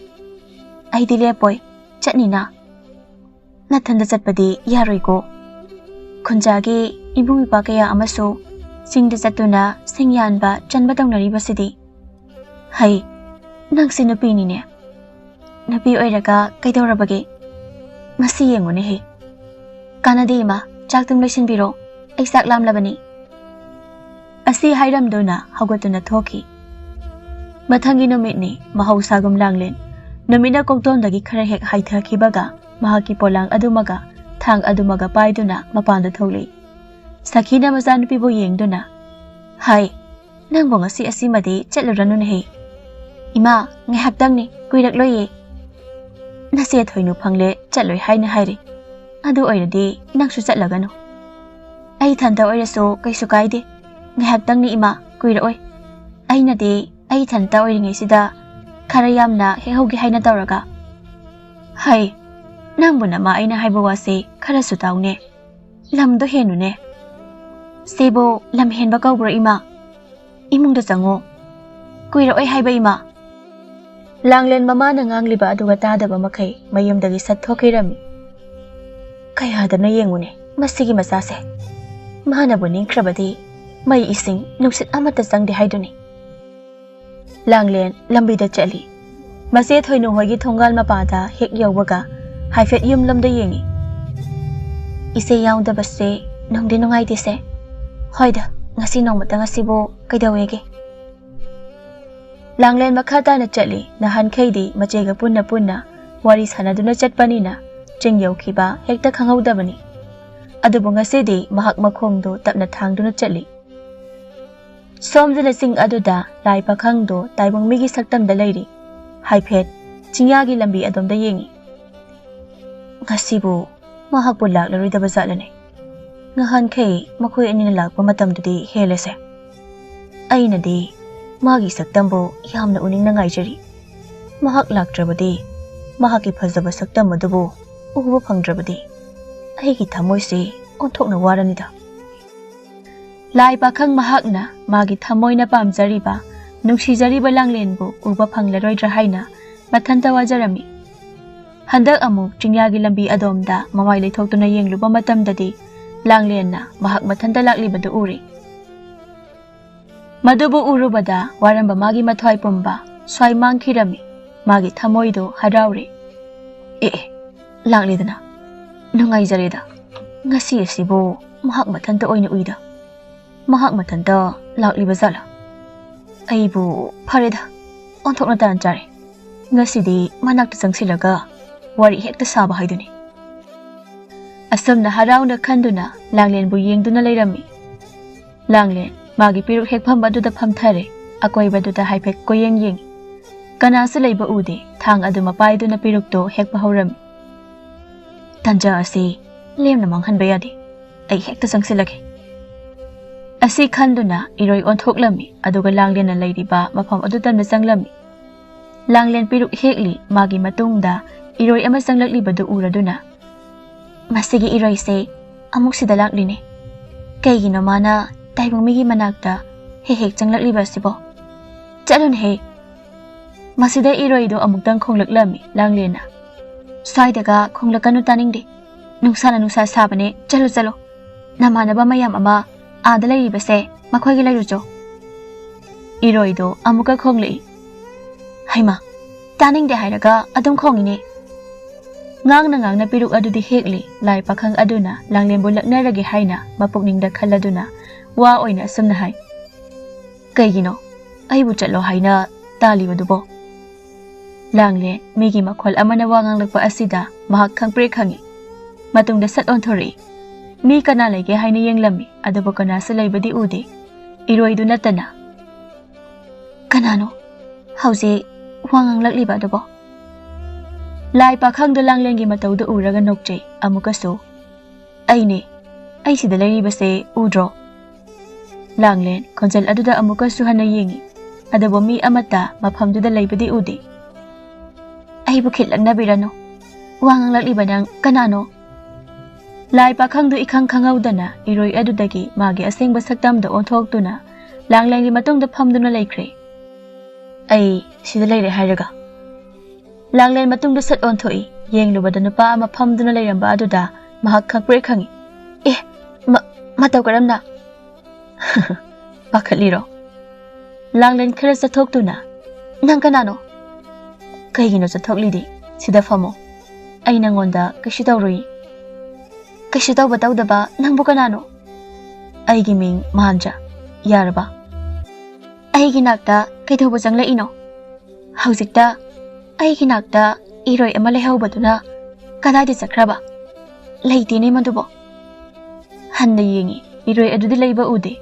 ꯑꯩꯗꯤ ꯂꯦꯞꯄꯣꯏ, ꯆꯠꯅꯤꯅ꯫ ꯅꯊꯟꯗ ꯆꯠꯄꯗꯤ ꯌꯥꯔꯣꯏꯀꯣ꯫ ꯈꯨꯟꯖꯥꯒꯤ ꯏꯕꯨꯡ ꯏꯄ꯭ꯋꯥ ꯀꯌꯥ ꯑꯃꯁꯨ ꯆꯤꯡꯗ ꯆꯠꯇꯨꯅ ꯁꯤꯡ ꯌꯥꯟꯕ ꯆꯟꯕ ꯇꯧꯅꯔꯤꯕꯁꯤꯗꯤ꯫" "ꯍꯩ, ꯅꯪꯁꯦ ꯅꯨꯄꯤꯅꯤꯅꯦ꯫ ꯅꯨꯄꯤ ꯑꯣꯏꯔꯒ ꯀꯩꯗꯧꯔꯕꯒꯦ? ꯃꯁꯤ ꯌꯦꯡꯉꯨꯅꯦꯍꯦ꯫ ꯀꯥꯟꯅꯗꯦ ꯏꯃꯥ, ꯆꯥꯛꯇꯨꯝ ꯂꯣꯏꯁꯤꯟꯕꯤꯔꯣ꯫ ꯑꯩ ꯆꯥꯛ ꯂꯥꯝꯂꯕꯅꯤ꯫" ꯑꯁꯤ ꯍꯥꯏꯔꯝꯗꯨꯅ ꯍꯧꯒꯠꯇꯨꯅ ꯊꯣꯛꯈꯤ꯫ ꯃꯊꯪꯒꯤ ꯅꯨꯃꯤꯠꯅꯤ, ꯃꯍꯧꯁꯥꯒꯨꯝ ꯂꯥꯡꯂꯦꯟ꯫ ꯅꯨꯃꯤꯠꯅ ꯀꯣꯛꯇꯣꯟꯗꯒꯤ ꯈꯔ ꯍꯦꯛ ꯍꯥꯏꯊꯈꯤꯕꯒ ꯃꯍꯥꯛꯀꯤ ꯄꯣꯂꯥꯡ ꯑꯗꯨꯃꯒ ꯊꯥꯡ ꯑꯗꯨꯃꯒ ꯄꯥꯏꯗꯨꯅ ꯃꯄꯥꯟꯗ ꯊꯣꯛꯂꯛꯏ꯫ ꯁꯈꯤꯅ ꯃꯆꯥꯅꯨꯄꯤꯕꯨ ꯌꯦꯡꯗꯨꯅ, "ꯍꯥꯏ, ꯅꯪꯕꯨ ꯉꯁꯤ ꯑꯁꯤꯃꯗꯤ ꯆꯠꯂꯨꯔꯅꯨꯅꯦꯍꯦ꯫ ꯏꯃꯥ, ꯉꯥꯏꯍꯥꯛꯇꯪꯅꯤ, ꯀꯨꯏꯔꯛꯂꯣꯏꯌꯦ꯫ ꯅꯆꯦ ꯊꯣꯏꯅꯨ ꯐꯪꯂꯦ ꯆꯠꯂꯣꯏ ꯍꯥꯏꯅ ꯍꯥꯏꯔꯤ꯫ ꯑꯗꯨ ꯑꯣꯏꯔꯗꯤ ꯅꯪꯁꯨ ꯆꯠꯂꯒꯅꯨ꯫ ꯑꯩ ꯏꯊꯟꯇ ꯑꯣꯏꯔꯁꯨ ꯀꯩꯁꯨ ꯀꯥꯏꯗꯦ꯫ ꯉꯥꯏꯍꯥꯛꯇꯪꯅꯤ ꯏꯃꯥ, ꯀꯨꯏꯔꯛꯑꯣꯏ꯫ ꯑꯩꯅꯗꯤ ꯑꯩ ꯏꯊꯟꯇ ꯑꯣꯏꯔꯤꯉꯩꯁꯤꯗ ꯈꯔ ꯌꯥꯝꯅ ꯍꯦꯛꯍꯧꯒꯦ ꯍꯥꯏꯅ ꯇꯧꯔꯒ꯫ ꯍꯩ, ꯅꯪꯕꯨ ꯅꯃꯥ ꯑꯩꯅ ꯍꯥꯏꯕ ꯋꯥꯁꯦ ꯈꯔꯁꯨ ꯇꯥꯎꯅꯦ꯫ ꯂꯝꯗꯣ ꯍꯦꯟꯅꯨꯅꯦ꯫ ꯁꯤꯕꯨ ꯂꯝ ꯍꯦꯟꯕ ꯀꯧꯕ꯭ꯔꯣ ꯏꯃꯥ? ꯏꯃꯨꯡꯗ ꯆꯪꯉꯣ꯫ ꯀꯨꯏꯔꯛꯑꯣꯏ ꯍꯥꯏꯕ ꯏꯃꯥ꯫ ꯂꯥꯡꯂꯦꯟ ꯃꯃꯥꯅ ꯉꯥꯡꯂꯤꯕ ꯑꯗꯨꯒ ꯇꯥꯗꯕ ꯃꯈꯩ ꯃꯌꯨꯝꯗꯒꯤ ꯁꯠ ꯊꯣꯛꯈꯤꯔꯝꯃꯤ꯫ ꯀꯌꯥꯗꯅ ꯌꯦꯡꯉꯨꯅꯦ ꯃꯁꯤꯒꯤ ꯃꯆꯥꯁꯦ꯫ ꯃꯥꯅꯕꯨ ꯅꯤꯡꯈ꯭ꯔꯕꯗꯤ ꯃꯩ ꯏꯁꯤꯡ ꯅꯨꯡꯁꯤꯠ ꯑꯃꯠꯇ ꯆꯪꯗꯦ ꯍꯥꯏꯗꯨꯅꯤ꯫ ꯂꯥꯡꯂꯦꯟ ꯂꯝꯕꯤꯗ ꯆꯠꯂꯤ꯫ ꯃꯆꯦ ꯊꯣꯏꯅꯨ ꯍꯣꯏꯒꯤ ꯊꯣꯡꯒꯥꯜ ꯃꯄꯥꯗ ꯍꯦꯛ ꯌꯧꯕꯒ ꯍꯥꯏꯐꯦꯠ ꯌꯨꯝꯂꯣꯝꯗ ꯌꯦꯡꯉꯤ꯫ ꯏꯆꯦ ꯌꯥꯎꯗꯕꯁꯦ ꯅꯨꯡꯗꯤ ꯅꯨꯡꯉꯥꯏꯇꯦꯁꯦ꯫ ꯍꯣꯏꯗ, ꯉꯁꯤ ꯅꯣꯡꯃꯇꯪ ꯑꯁꯤꯕꯨ ꯀꯩꯗꯧꯋꯦꯒꯦ? ꯂꯥꯡꯂꯦꯟ ꯃꯈꯥ ꯇꯥꯅ ꯆꯠꯂꯤ꯫ ꯅꯍꯥꯟꯈꯩꯗꯤ ꯃꯆꯦꯒ ꯄꯨꯟꯅ ꯄꯨꯟꯅ ꯋꯥꯔꯤ ꯁꯥꯟꯅꯗꯨꯅ ꯆꯠꯄꯅꯤꯅ ꯆꯤꯡ ꯌꯧꯈꯤꯕ ꯍꯦꯛꯇ ꯈꯪꯍꯧꯗꯕꯅꯤ꯫ ꯑꯗꯨꯕꯨ ꯉꯁꯤꯗꯤ ꯃꯍꯥꯛ ꯃꯈꯣꯡꯗꯣ ꯇꯞꯅ ꯊꯥꯡꯗꯨꯅ ꯆꯠꯂꯤ꯫ ꯁꯣꯝꯗꯅ ꯆꯤꯡ ꯑꯗꯨꯗ ꯂꯥꯏ ꯄꯥꯈꯪꯗꯣ ꯇꯥꯏꯕꯪ ꯃꯤꯒꯤ ꯁꯛꯇꯝꯗ ꯂꯩꯔꯤ꯫ ꯍꯥꯏꯐꯦꯠ ꯆꯤꯡꯌꯥꯒꯤ ꯂꯝꯕꯤ ꯑꯗꯣꯝꯗ ꯌꯦꯡꯉꯤ꯫ ꯉꯁꯤꯕꯨ ꯃꯍꯥꯛꯄꯨ ꯂꯥꯛꯂꯔꯣꯏꯗꯕ ꯖꯥꯠꯂꯅꯦ? ꯅꯍꯥꯟꯈꯩ ꯃꯈꯣꯏ ꯑꯅꯤꯅ ꯂꯥꯛꯄ ꯃꯇꯝꯗꯨꯗꯤ ꯍꯦꯜꯂꯦꯁꯦ꯫ ꯑꯩꯅꯗꯤ ꯃꯥꯒꯤ ꯁꯛꯇꯝꯕꯨ ꯌꯥꯝꯅ ꯎꯅꯤꯡꯅ ꯉꯥꯏꯖꯔꯤ꯫ ꯃꯍꯥꯛ ꯂꯥꯛꯇ꯭ꯔꯕꯗꯤ, ꯃꯍꯥꯛꯀꯤ ꯐꯖꯕ ꯁꯛꯇꯝ ꯑꯗꯨꯕꯨ ꯎꯕ ꯐꯪꯗ꯭ꯔꯕꯗꯤ, ꯑꯩꯒꯤ ꯊꯃꯣꯏꯁꯤ ꯑꯣꯟꯊꯣꯛꯅ ꯋꯥꯔꯅꯤꯗ꯫ ꯂꯥꯏ ꯄꯥꯈꯪ ꯃꯍꯥꯛꯅ ꯃꯥꯒꯤ ꯊꯃꯣꯏꯅ ꯄꯥꯝꯖꯔꯤꯕ, ꯅꯨꯡꯁꯤꯖꯔꯤꯕ ꯂꯥꯡꯂꯦꯟꯕꯨ ꯎꯕ ꯐꯪꯂꯔꯣꯏꯗ꯭ꯔꯥ ꯍꯥꯏꯅ ꯃꯊꯟꯇ ꯋꯥꯖꯔꯝꯃꯤ꯫ ꯍꯟꯗꯛ ꯑꯃꯨꯛ ꯆꯤꯡꯌꯥꯒꯤ ꯂꯝꯕꯤ ꯑꯗꯣꯝꯗ ꯃꯃꯥꯏ ꯂꯩꯊꯣꯛꯇꯨꯅ ꯌꯦꯡꯂꯨꯕ ꯃꯇꯝꯗꯗꯤ ꯂꯥꯡꯂꯦꯟꯅ ꯃꯍꯥꯛ ꯃꯊꯟꯇ ꯂꯥꯛꯂꯤꯕꯗꯨ ꯎꯔꯦ꯫ ꯃꯗꯨꯕꯨ ꯎꯔꯨꯕꯗ ꯋꯥꯔꯝꯕ ꯃꯥꯒꯤ ꯃꯊ꯭ꯋꯥꯏ ꯄꯨꯝꯕ ꯁ꯭ꯋꯥꯏ ꯃꯥꯡꯈꯤꯔꯝꯃꯤ꯫ ꯃꯥꯒꯤ ꯊꯃꯣꯏꯗꯣ ꯍꯔꯥꯎꯔꯦ꯫ ꯑꯦ, ꯑꯦ, ꯂꯥꯛꯂꯦꯗꯅ꯫ ꯅꯨꯡꯉꯥꯏꯖꯔꯦꯗ꯫ ꯉꯁꯤ ꯑꯁꯤꯕꯨ ꯃꯍꯥꯛ ꯃꯊꯟꯇ ꯑꯣꯏꯅ ꯎꯏꯗ꯫ ꯃꯍꯥꯛ ꯃꯊꯟꯇ ꯂꯥꯛꯂꯤꯕ ꯖꯥꯠꯂꯥ? ꯑꯩꯕꯨ ꯐꯔꯦꯗ, ꯑꯣꯟꯊꯣꯛꯅ ꯇꯥꯟ ꯆꯥꯔꯦ꯫ ꯉꯁꯤꯗꯤ ꯃꯅꯥꯛꯇ ꯆꯪꯁꯤꯜꯂꯒ ꯋꯥꯔꯤ ꯍꯦꯛꯇ ꯁꯥꯕ ꯍꯥꯏꯗꯨꯅꯤ꯫ ꯑꯁꯨꯝꯅ ꯍꯔꯥꯎꯅ ꯈꯟꯗꯨꯅ ꯂꯥꯡꯂꯦꯟꯕꯨ ꯌꯦꯡꯗꯨꯅ ꯂꯩꯔꯝꯃꯤ꯫ ꯂꯥꯡꯂꯦꯟ, ꯃꯥꯒꯤ ꯄꯤꯔꯨꯛ ꯍꯦꯛꯐꯝ ꯑꯗꯨꯗ ꯐꯝꯊꯔꯦ꯫ ꯑꯀꯣꯏꯕꯗꯨꯗ ꯍꯥꯏꯐꯦꯠ ꯀꯣꯏꯌꯦꯡ ꯌꯦꯡꯉꯤ꯫ ꯀꯅꯥꯁꯨ ꯂꯩꯕ ꯎꯗꯦ꯫ ꯊꯥꯡ ꯑꯗꯨ ꯃꯄꯥꯏꯗꯨꯅ ꯄꯤꯔꯨꯛꯇꯣ ꯍꯦꯛꯄ ꯍꯧꯔꯝꯃꯤ꯫ "ꯇꯟꯖꯥ ꯑꯁꯤ ꯂꯦꯝꯅ ꯃꯥꯡꯍꯟꯕ ꯌꯥꯗꯦ꯫ ꯑꯩ ꯍꯦꯛꯇ ꯆꯪꯁꯤꯜꯂꯒꯦ꯫" ꯑꯁꯤ ꯈꯟꯗꯨꯅ ꯏꯔꯣꯏ ꯑꯣꯟꯊꯣꯛꯂꯝꯃꯤ, ꯑꯗꯨꯒ ꯂꯥꯡꯂꯦꯟꯅ ꯂꯩꯔꯤꯕ ꯃꯐꯝ ꯑꯗꯨ ꯇꯝꯅ ꯆꯪꯂꯝꯃꯤ꯫ ꯂꯥꯡꯂꯦꯟ ꯄꯤꯔꯨꯛ ꯍꯦꯛꯂꯤ꯫ ꯃꯥꯒꯤ ꯃꯇꯨꯡꯗ ꯏꯔꯣꯏ ꯑꯃ ꯆꯪꯂꯛꯂꯤꯕꯗꯨ ꯎꯔꯗꯨꯅ, "ꯃꯁꯤꯒꯤ ꯏꯔꯣꯏꯁꯦ ꯑꯃꯨꯛ ꯁꯤꯗ ꯂꯥꯛꯂꯤꯅꯦ꯫ ꯀꯩꯒꯤꯅꯣ ꯃꯥꯅ ꯇꯥꯏꯕꯪ ꯃꯤꯒꯤ ꯃꯅꯥꯛꯇ ꯍꯦꯛ ꯍꯦꯛ ꯆꯪꯂꯛꯂꯤꯕ ꯑꯁꯤꯕꯣ? ꯆꯠꯂꯨꯅꯦꯍꯦ!" ꯃꯁꯤꯗ ꯏꯔꯣꯏꯗꯣ ꯑꯃꯨꯛꯇꯪ ꯈꯣꯡꯂꯛꯂꯝꯃꯤ ꯂꯥꯡꯂꯦꯟꯅ꯫ "ꯁ꯭ꯋꯥꯏꯗꯒ ꯈꯣꯡꯂꯛꯀꯅꯨ, ꯇꯥꯅꯤꯡꯗꯦ꯫ ꯅꯨꯡꯁꯥꯅ ꯅꯨꯡꯁꯥ ꯁꯥꯕꯅꯦ, ꯆꯠꯂꯣ ꯆꯠꯂꯣ꯫ ꯅꯃꯥꯟꯅꯕ ꯃꯌꯥꯝ ꯑꯃ ꯑꯥꯗ ꯂꯩꯔꯤꯕꯁꯦ ꯃꯈꯣꯏꯒꯤ ꯂꯩꯔꯨꯆꯣ꯫" ꯏꯔꯣꯏꯗꯣ ꯑꯃꯨꯛꯀ ꯈꯣꯡꯂꯛꯏ꯫ "ꯍꯩꯃꯥ, ꯇꯥꯅꯤꯡꯗꯦ ꯍꯥꯏꯔꯒ ꯑꯗꯨꯝ ꯈꯣꯡꯉꯤꯅꯦ꯫" ꯉꯥꯡꯅ ꯉꯥꯡꯅ ꯄꯤꯔꯨꯛ ꯑꯗꯨꯗꯤ ꯍꯦꯛꯂꯤ꯫ ꯂꯥꯏ ꯄꯥꯈꯪ ꯑꯗꯨꯅ ꯂꯥꯡꯂꯦꯟꯕꯨ ꯂꯛꯅꯔꯒꯦ ꯍꯥꯏꯅ ꯃꯄꯨꯛꯅꯤꯡꯗ ꯈꯜꯂꯗꯨꯅ ꯋꯥ ꯑꯣꯏꯅ ꯑꯁꯨꯝꯅ ꯍꯥꯏ, "ꯀꯩꯒꯤꯅꯣ ꯑꯩꯕꯨ ꯆꯠꯂꯣ ꯍꯥꯏꯅ ꯇꯥꯜꯂꯤꯕꯗꯨꯕꯣ?" ꯂꯥꯡꯂꯦꯟ ꯃꯤꯒꯤ ꯃꯈꯣꯜ ꯑꯃꯅ ꯋꯥ ꯉꯥꯡꯂꯛꯄ ꯑꯁꯤꯗ ꯃꯍꯥꯛ ꯈꯪꯄ꯭ꯔꯦꯛ ꯈꯪꯉꯤ꯫ ꯃꯇꯨꯡꯗ ꯁꯠ ꯑꯣꯟꯊꯣꯔꯛꯏ꯫ ꯃꯤ ꯀꯅꯥ ꯂꯩꯒꯦ ꯍꯥꯏꯅ ꯌꯦꯡꯂꯝꯃꯤ, ꯑꯗꯨꯕꯨ ꯀꯅꯥꯁꯨ ꯂꯩꯕꯗꯤ ꯎꯗꯦ, ꯏꯔꯣꯏꯗꯨ ꯅꯠꯇꯅ꯫ "ꯀꯅꯥꯅꯣ ꯍꯧꯖꯤꯛ ꯋꯥ ꯉꯥꯡꯂꯛꯂꯤꯕ ꯑꯗꯨꯕꯣ?" ꯂꯥꯏ ꯄꯥꯈꯪꯗꯨ ꯂꯥꯡꯂꯦꯟꯒꯤ ꯃꯇꯧꯗꯨ ꯎꯔꯒ ꯅꯣꯛꯆꯩ꯫ ꯑꯃꯨꯛꯀꯁꯨ, "ꯑꯩꯅꯦ, ꯑꯩ ꯁꯤꯗ ꯂꯩꯔꯤꯕꯁꯦ ꯎꯗ꯭ꯔꯣ?" ꯂꯥꯡꯂꯦꯟ ꯈꯣꯟꯖꯦꯜ ꯑꯗꯨꯗ ꯑꯃꯨꯛꯀꯁꯨ ꯍꯟꯅ ꯌꯦꯡꯉꯤ, ꯑꯗꯨꯕꯨ ꯃꯤ ꯑꯃꯠꯇ ꯃꯐꯝꯗꯨꯗ ꯂꯩꯕꯗꯤ ꯎꯗꯦ꯫ "ꯑꯩꯕꯨ ꯈꯤꯠ ꯂꯛꯅꯕꯤꯔꯅꯨ꯫ ꯋꯥ ꯉꯥꯡꯂꯛꯂꯤꯕ ꯅꯪ ꯀꯅꯥꯅꯣ?" ꯂꯥꯏ ꯄꯥꯈꯪꯗꯨ ꯏꯈꯪ ꯈꯪꯍꯧꯗꯅ ꯏꯔꯣꯏ ꯑꯗꯨꯗꯒꯤ ꯃꯥꯒꯤ ꯑꯁꯦꯡꯕ ꯁꯛꯇꯝꯗ ꯑꯣꯟꯊꯣꯛꯇꯨꯅ ꯂꯥꯡꯂꯦꯟꯒꯤ ꯃꯇꯨꯡꯗ ꯐꯝꯗꯨꯅ ꯂꯩꯈ꯭ꯔꯦ꯫ "ꯑꯩ ꯁꯤꯗ ꯂꯩꯔꯦ ꯍꯥꯏꯔꯒ?" ꯂꯥꯡꯂꯦꯟ ꯃꯇꯨꯡꯗ ꯁꯠ ꯑꯣꯟꯊꯣꯛꯏ꯫ ꯌꯦꯡꯂꯨꯕꯗ ꯅꯨꯄꯥ ꯑꯃ ꯐꯝꯗꯨꯅ ꯂꯩꯔꯝꯕ ꯑꯗꯨꯗ ꯃꯍꯥꯛ ꯈꯪꯄ꯭ꯔꯦꯛ ꯈꯪꯉꯤ꯫ "ꯑꯦ, ꯃ-, ꯃꯇꯧ ꯀꯔꯝꯅ?" "ꯄꯥꯈꯠꯂꯤꯔꯣ?" ꯂꯥꯡꯂꯦꯟ ꯈꯔ ꯆꯠꯊꯣꯛꯇꯨꯅ, "ꯅꯪ ꯀꯅꯥꯅꯣ?" "ꯀꯩꯒꯤꯅꯣ ꯆꯠꯊꯣꯛꯂꯤꯗꯤ? ꯁꯤꯗ ꯐꯝꯃꯣ꯫ ꯑꯩ ꯅꯪꯉꯣꯟꯗ ꯀꯩꯁꯨ ꯇꯧꯔꯨꯏ꯫" "ꯀꯩꯁꯨ ꯇꯧꯕ ꯇꯧꯗꯕ ꯅꯪꯕꯨ ꯀꯅꯥꯅꯣ?" "ꯑꯩꯒꯤ ꯃꯤꯡ ꯃꯍꯥꯟꯖ꯫ ꯌꯥꯔꯕ?" "ꯑꯩꯒꯤ ꯅꯥꯛꯇ ꯀꯩꯗꯧꯕ ꯆꯪꯂꯛꯏꯅꯣ? ꯍꯧꯖꯤꯛꯇ ꯑꯩꯒꯤ ꯅꯥꯛꯇ ꯏꯔꯣꯏ ꯑꯃ ꯂꯩꯍꯧꯕꯗꯨꯅ ꯀꯗꯥꯏꯗ ꯆꯠꯈ꯭ꯔꯕ? ꯂꯩꯇꯦꯅꯦ ꯃꯗꯨꯕꯣ꯫" ꯍꯟꯅ ꯌꯦꯡꯉꯤ, ꯏꯔꯣꯏ ꯑꯗꯨꯗꯤ ꯂꯩꯕ ꯎꯗꯦ꯫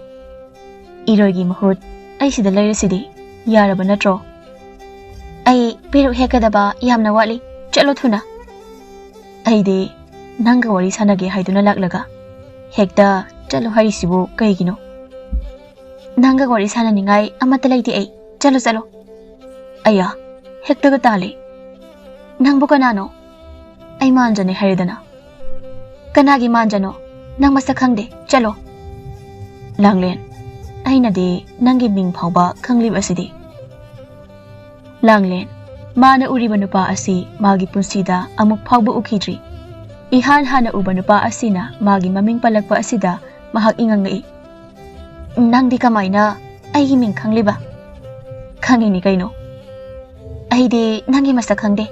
ꯏꯔꯣꯏꯒꯤ ꯃꯍꯨꯠ ꯑꯩ ꯁꯤꯗ ꯂꯩꯔꯤꯁꯤꯗꯤ꯫ ꯌꯥꯔꯕ ꯅꯠꯇ꯭ꯔꯣ? ꯑꯩ ꯄꯦꯔꯨꯛ ꯍꯦꯛꯀꯗꯕ ꯌꯥꯝꯅ ꯋꯥꯠꯂꯤ꯫ ꯆꯠꯂꯣ ꯊꯨꯅ꯫ ꯑꯩꯗꯤ ꯅꯪꯒ ꯋꯥꯔꯤ ꯁꯥꯟꯅꯒꯦ ꯍꯥꯏꯗꯨꯅ ꯂꯥꯛꯂꯒ ꯍꯦꯛꯇ ꯆꯠꯂꯣ ꯍꯥꯏꯔꯤꯁꯤꯕꯨ ꯀꯩꯒꯤꯅꯣ? ꯅꯪꯒ ꯋꯥꯔꯤ ꯁꯥꯟꯅꯅꯤꯡꯉꯥꯏ ꯑꯃꯠꯇ ꯂꯩꯇꯦ ꯑꯩ꯫ ꯆꯠꯂꯣ, ꯆꯠꯂꯣ꯫ ꯑꯌꯥ, ꯍꯦꯛꯇꯒ ꯇꯥꯜꯂꯦ꯫ ꯅꯪꯕꯨ ꯀꯅꯥꯅꯣ? ꯑꯩ ꯃꯥꯟꯖꯅꯦ ꯍꯥꯏꯔꯦꯗꯅ꯫ ꯀꯅꯥꯒꯤ ꯃꯥꯟꯖꯅꯣ? ꯅꯪ ꯃꯁꯛ ꯈꯪꯗꯦ꯫ ꯆꯠꯂꯣ꯫ ꯂꯥꯡꯂꯦꯟ, ꯑꯩꯅꯗꯤ ꯅꯪꯒꯤ ꯃꯤꯡ ꯐꯥꯎꯕ ꯈꯪꯂꯤꯕ ꯑꯁꯤꯗꯤ꯫ ꯂꯥꯡꯂꯦꯟ, ꯃꯥꯅ ꯎꯔꯤꯕ ꯅꯨꯄꯥ ꯑꯁꯤ ꯃꯥꯒꯤ ꯄꯨꯟꯁꯤꯗ ꯑꯃꯨꯛ ꯐꯥꯎꯕ ꯎꯈꯤꯗ꯭ꯔꯤ꯫ ꯏꯍꯥꯟ ꯍꯥꯟꯅ ꯎꯕ ꯅꯨꯄꯥ ꯑꯁꯤꯅ ꯃꯥꯒꯤ ꯃꯃꯤꯡ ꯄꯜꯂꯛꯄ ꯑꯁꯤꯗ ꯃꯍꯥꯛ ꯏꯉꯛ ꯉꯛꯏ꯫ ꯅꯪꯗꯤ ꯀꯃꯥꯏꯅ ꯑꯩꯒꯤ ꯃꯤꯡ ꯈꯪꯂꯤꯕ? ꯈꯪꯉꯤꯅꯤ ꯀꯩꯅꯣ꯫ ꯑꯩꯗꯤ ꯅꯪꯒꯤ ꯃꯁꯛ ꯈꯪꯗꯦ꯫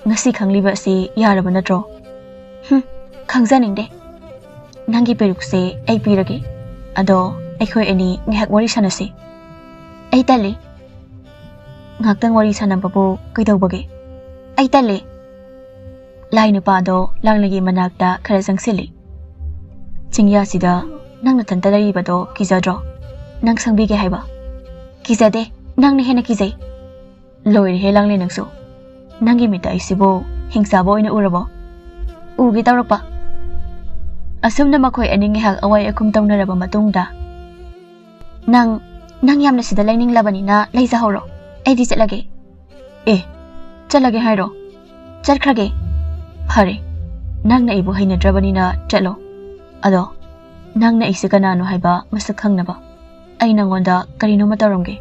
ꯉꯁꯤ ꯈꯪꯂꯤꯕ ꯑꯁꯤ ꯌꯥꯔꯕ ꯅꯠꯇ꯭ꯔꯣ? ꯍꯨꯝ, ꯈꯪꯖꯅꯤꯡꯗꯦ꯫ ꯅꯪꯒꯤ ꯄꯦꯔꯨꯛꯁꯦ ꯑꯩ ꯄꯤꯔꯒꯦ꯫ ꯑꯗꯣ ꯑꯩꯈꯣꯏ ꯑꯅꯤ ꯉꯥꯏꯍꯥꯛ ꯋꯥꯔꯤ ꯁꯥꯟꯅꯁꯤ꯫ ꯑꯩ ꯇꯜꯂꯤ꯫ ꯉꯥꯏꯍꯥꯛꯇꯪ ꯋꯥꯔꯤ ꯁꯥꯟꯅꯕꯕꯨ ꯀꯩꯗꯧꯕꯒꯦ? ꯑꯩ ꯇꯜꯂꯤ꯫ ꯂꯥꯏ ꯅꯨꯄꯥꯗꯣ ꯂꯥꯡꯂꯦꯟꯒꯤ ꯃꯅꯥꯛꯇ ꯈꯔ ꯆꯪꯁꯤꯜꯂꯤ꯫ ꯆꯤꯡꯌꯥꯁꯤꯗ ꯅꯪ ꯅꯊꯟꯇ ꯂꯩꯔꯤꯕꯗꯣ ꯀꯤꯖꯗ꯭ꯔꯣ? ꯅꯪ ꯁꯪꯕꯤꯒꯦ ꯍꯥꯏꯕ? ꯀꯤꯖꯗꯦ, ꯅꯪꯅ ꯍꯦꯟꯅ ꯀꯤꯖꯩ꯫ ꯂꯣꯏꯔꯦꯍꯦ ꯂꯥꯡꯂꯦꯟ ꯅꯪꯁꯨ꯫ ꯅꯪꯒꯤ ꯃꯤꯠꯇ ꯑꯩꯁꯤꯕꯨ ꯍꯤꯡꯆꯥꯕ ꯑꯣꯏꯅ ꯎꯔꯕꯣ? ꯎꯒꯦ ꯇꯧꯔꯛꯄ꯫ ꯑꯁꯨꯝꯅ ꯃꯈꯣꯏ ꯑꯅꯤ ꯉꯥꯏꯍꯥꯛ ꯑꯋꯥꯏ ꯑꯈꯨꯝ ꯇꯧꯅꯔꯕ ꯃꯇꯨꯡꯗ, "ꯅꯪ, ꯅꯪ ꯌꯥꯝꯅ ꯁꯤꯗ ꯂꯩꯅꯤꯡꯂꯕꯅꯤꯅ ꯂꯩꯖꯍꯧꯔꯣ꯫ ꯑꯩꯗꯤ ꯆꯠꯂꯒꯦ꯫" "ꯑꯦ, ꯆꯠꯂꯒꯦ ꯍꯥꯏꯔꯣ? ꯆꯠꯈ꯭ꯔꯒꯦ꯫" "ꯐꯔꯦ, ꯅꯪꯅ ꯑꯩꯕꯨ ꯍꯩꯅꯗ꯭ꯔꯕꯅꯤꯅ ꯆꯠꯂꯣ꯫ ꯑꯗꯣ ꯅꯪꯅ ꯑꯩꯁꯦ ꯀꯅꯥꯅꯣ ꯍꯥꯏꯕ ꯃꯁꯛ ꯈꯪꯅꯕ ꯑꯩ ꯅꯪꯉꯣꯟꯗ ꯀꯔꯤꯅꯣꯃ ꯇꯧꯔꯝꯒꯦ꯫"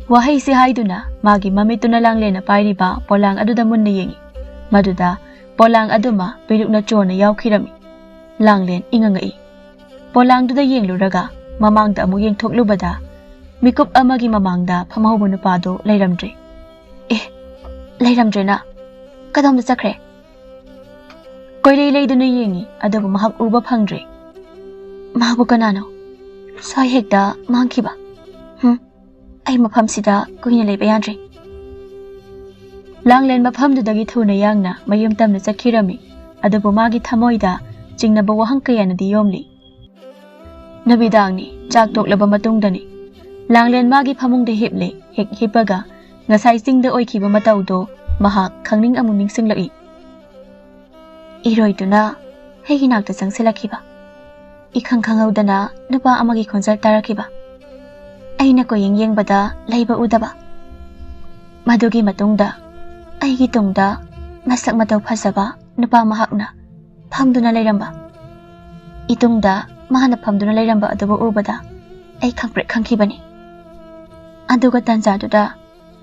ꯋꯥꯍꯩꯁꯤ ꯍꯥꯏꯗꯨꯅ ꯃꯥꯒꯤ ꯃꯃꯤꯠꯇꯨꯅ ꯂꯥꯡꯂꯦꯟꯅ ꯄꯥꯏꯔꯤꯕ ꯄꯣꯂꯥꯡ ꯑꯗꯨꯗ ꯃꯨꯟꯅ ꯌꯦꯡꯏ꯫ ꯃꯗꯨꯗ ꯄꯣꯂꯥꯡ ꯑꯗꯨꯃ ꯄꯦꯔꯨꯛꯅ ꯆꯣꯟꯅ ꯌꯥꯎꯈꯤꯔꯝꯃꯤ꯫ ꯂꯥꯡꯂꯦꯟ ꯏꯉꯛ ꯉꯛꯏ꯫ ꯄꯣꯂꯥꯡꯗꯨꯗ ꯌꯦꯡꯂꯨꯔꯒ ꯃꯃꯥꯡꯗ ꯑꯃꯨꯛ ꯌꯦꯡꯊꯣꯛꯂꯨꯕꯗ ꯃꯤꯀꯨꯞ ꯑꯃꯒꯤ ꯃꯃꯥꯡꯗ ꯐꯝꯍꯧꯕ ꯅꯨꯄꯥꯗꯨ ꯂꯩꯔꯝꯗ꯭ꯔꯦ꯫ "ꯑꯦ, ꯂꯩꯔꯝꯗ꯭ꯔꯦꯅ? ꯀꯗꯣꯝꯗ ꯆꯠꯈ꯭ꯔꯦ?" ꯀꯣꯏꯂꯩ ꯂꯩꯗꯨꯅ ꯌꯦꯡꯏ, ꯑꯗꯨꯕꯨ ꯃꯍꯥꯛ ꯎꯕ ꯐꯪꯗ꯭ꯔꯦ꯫ "ꯃꯥꯕꯨ ꯀꯅꯥꯅꯣ? ꯁ꯭ꯋꯥꯏ ꯍꯦꯛꯇ ꯃꯥꯡꯈꯤꯕ꯫ ꯍꯨꯝ, ꯑꯩ ꯃꯐꯝꯁꯤꯗ ꯀꯨꯏꯅ ꯂꯩꯕ ꯌꯥꯗ꯭ꯔꯦ꯫" ꯂꯥꯡꯂꯦꯟ ꯃꯐꯝꯗꯨꯗꯒꯤ ꯊꯨꯅ ꯌꯥꯡꯅ ꯃꯌꯨꯝ ꯇꯝꯅ ꯆꯠꯈꯤꯔꯝꯃꯤ, ꯑꯗꯨꯕꯨ ꯃꯥꯒꯤ ꯊꯃꯣꯏꯗ ꯆꯤꯡꯅꯕ ꯋꯥꯍꯪ ꯀꯌꯥꯅꯗꯤ ꯌꯣꯝꯂꯤ꯫ ꯅꯨꯃꯤꯗꯥꯡꯅꯤ, ꯆꯥꯛ ꯇꯣꯛꯂꯕ ꯃꯇꯨꯡꯗꯅꯤ꯫ ꯂꯥꯡꯂꯦꯟ ꯃꯥꯒꯤ ꯐꯃꯨꯡꯗ ꯍꯤꯞꯂꯦ꯫ ꯍꯦꯛ ꯍꯤꯞꯄꯒ ꯉꯁꯥꯏ ꯆꯤꯡꯗ ꯑꯣꯏꯈꯤꯕ ꯃꯇꯧꯗꯣ ꯃꯍꯥꯛ ꯈꯪꯅꯤꯡ ꯑꯃꯨꯛ ꯅꯤꯡꯁꯤꯡꯂꯛꯏ꯫ ꯏꯔꯣꯏꯗꯨꯅ ꯑꯩꯒꯤ ꯅꯥꯛꯇ ꯆꯪꯁꯤꯜꯂꯛꯈꯤꯕ꯫ ꯏꯈꯪ ꯈꯪꯍꯧꯗꯅ ꯅꯨꯄꯥ ꯑꯃꯒꯤ ꯈꯣꯟꯖꯦꯜ ꯇꯥꯔꯛꯈꯤꯕ꯫ ꯑꯩꯅ ꯀꯣꯏꯌꯦꯡ ꯌꯦꯡꯕꯗ ꯂꯩꯕ ꯎꯗꯕ꯫ ꯃꯗꯨꯒꯤ ꯃꯇꯨꯡꯗ ꯑꯩꯒꯤ ꯇꯨꯡꯗ ꯃꯁꯛ ꯃꯇꯧ ꯐꯖꯕ ꯅꯨꯄꯥ ꯃꯍꯥꯛꯅ ꯐꯝꯗꯨꯅ ꯂꯩꯔꯝꯕ꯫ ꯏꯇꯨꯡꯗ ꯃꯥꯅ ꯐꯝꯗꯨꯅ ꯂꯩꯔꯝꯕ ꯑꯗꯨꯕꯨ ꯎꯕꯗ ꯑꯩ ꯈꯪꯄ꯭ꯔꯦꯛ ꯈꯪꯈꯤꯕꯅꯤ꯫ ꯑꯗꯨꯒ ꯇꯥꯟꯖꯥꯗꯨꯗ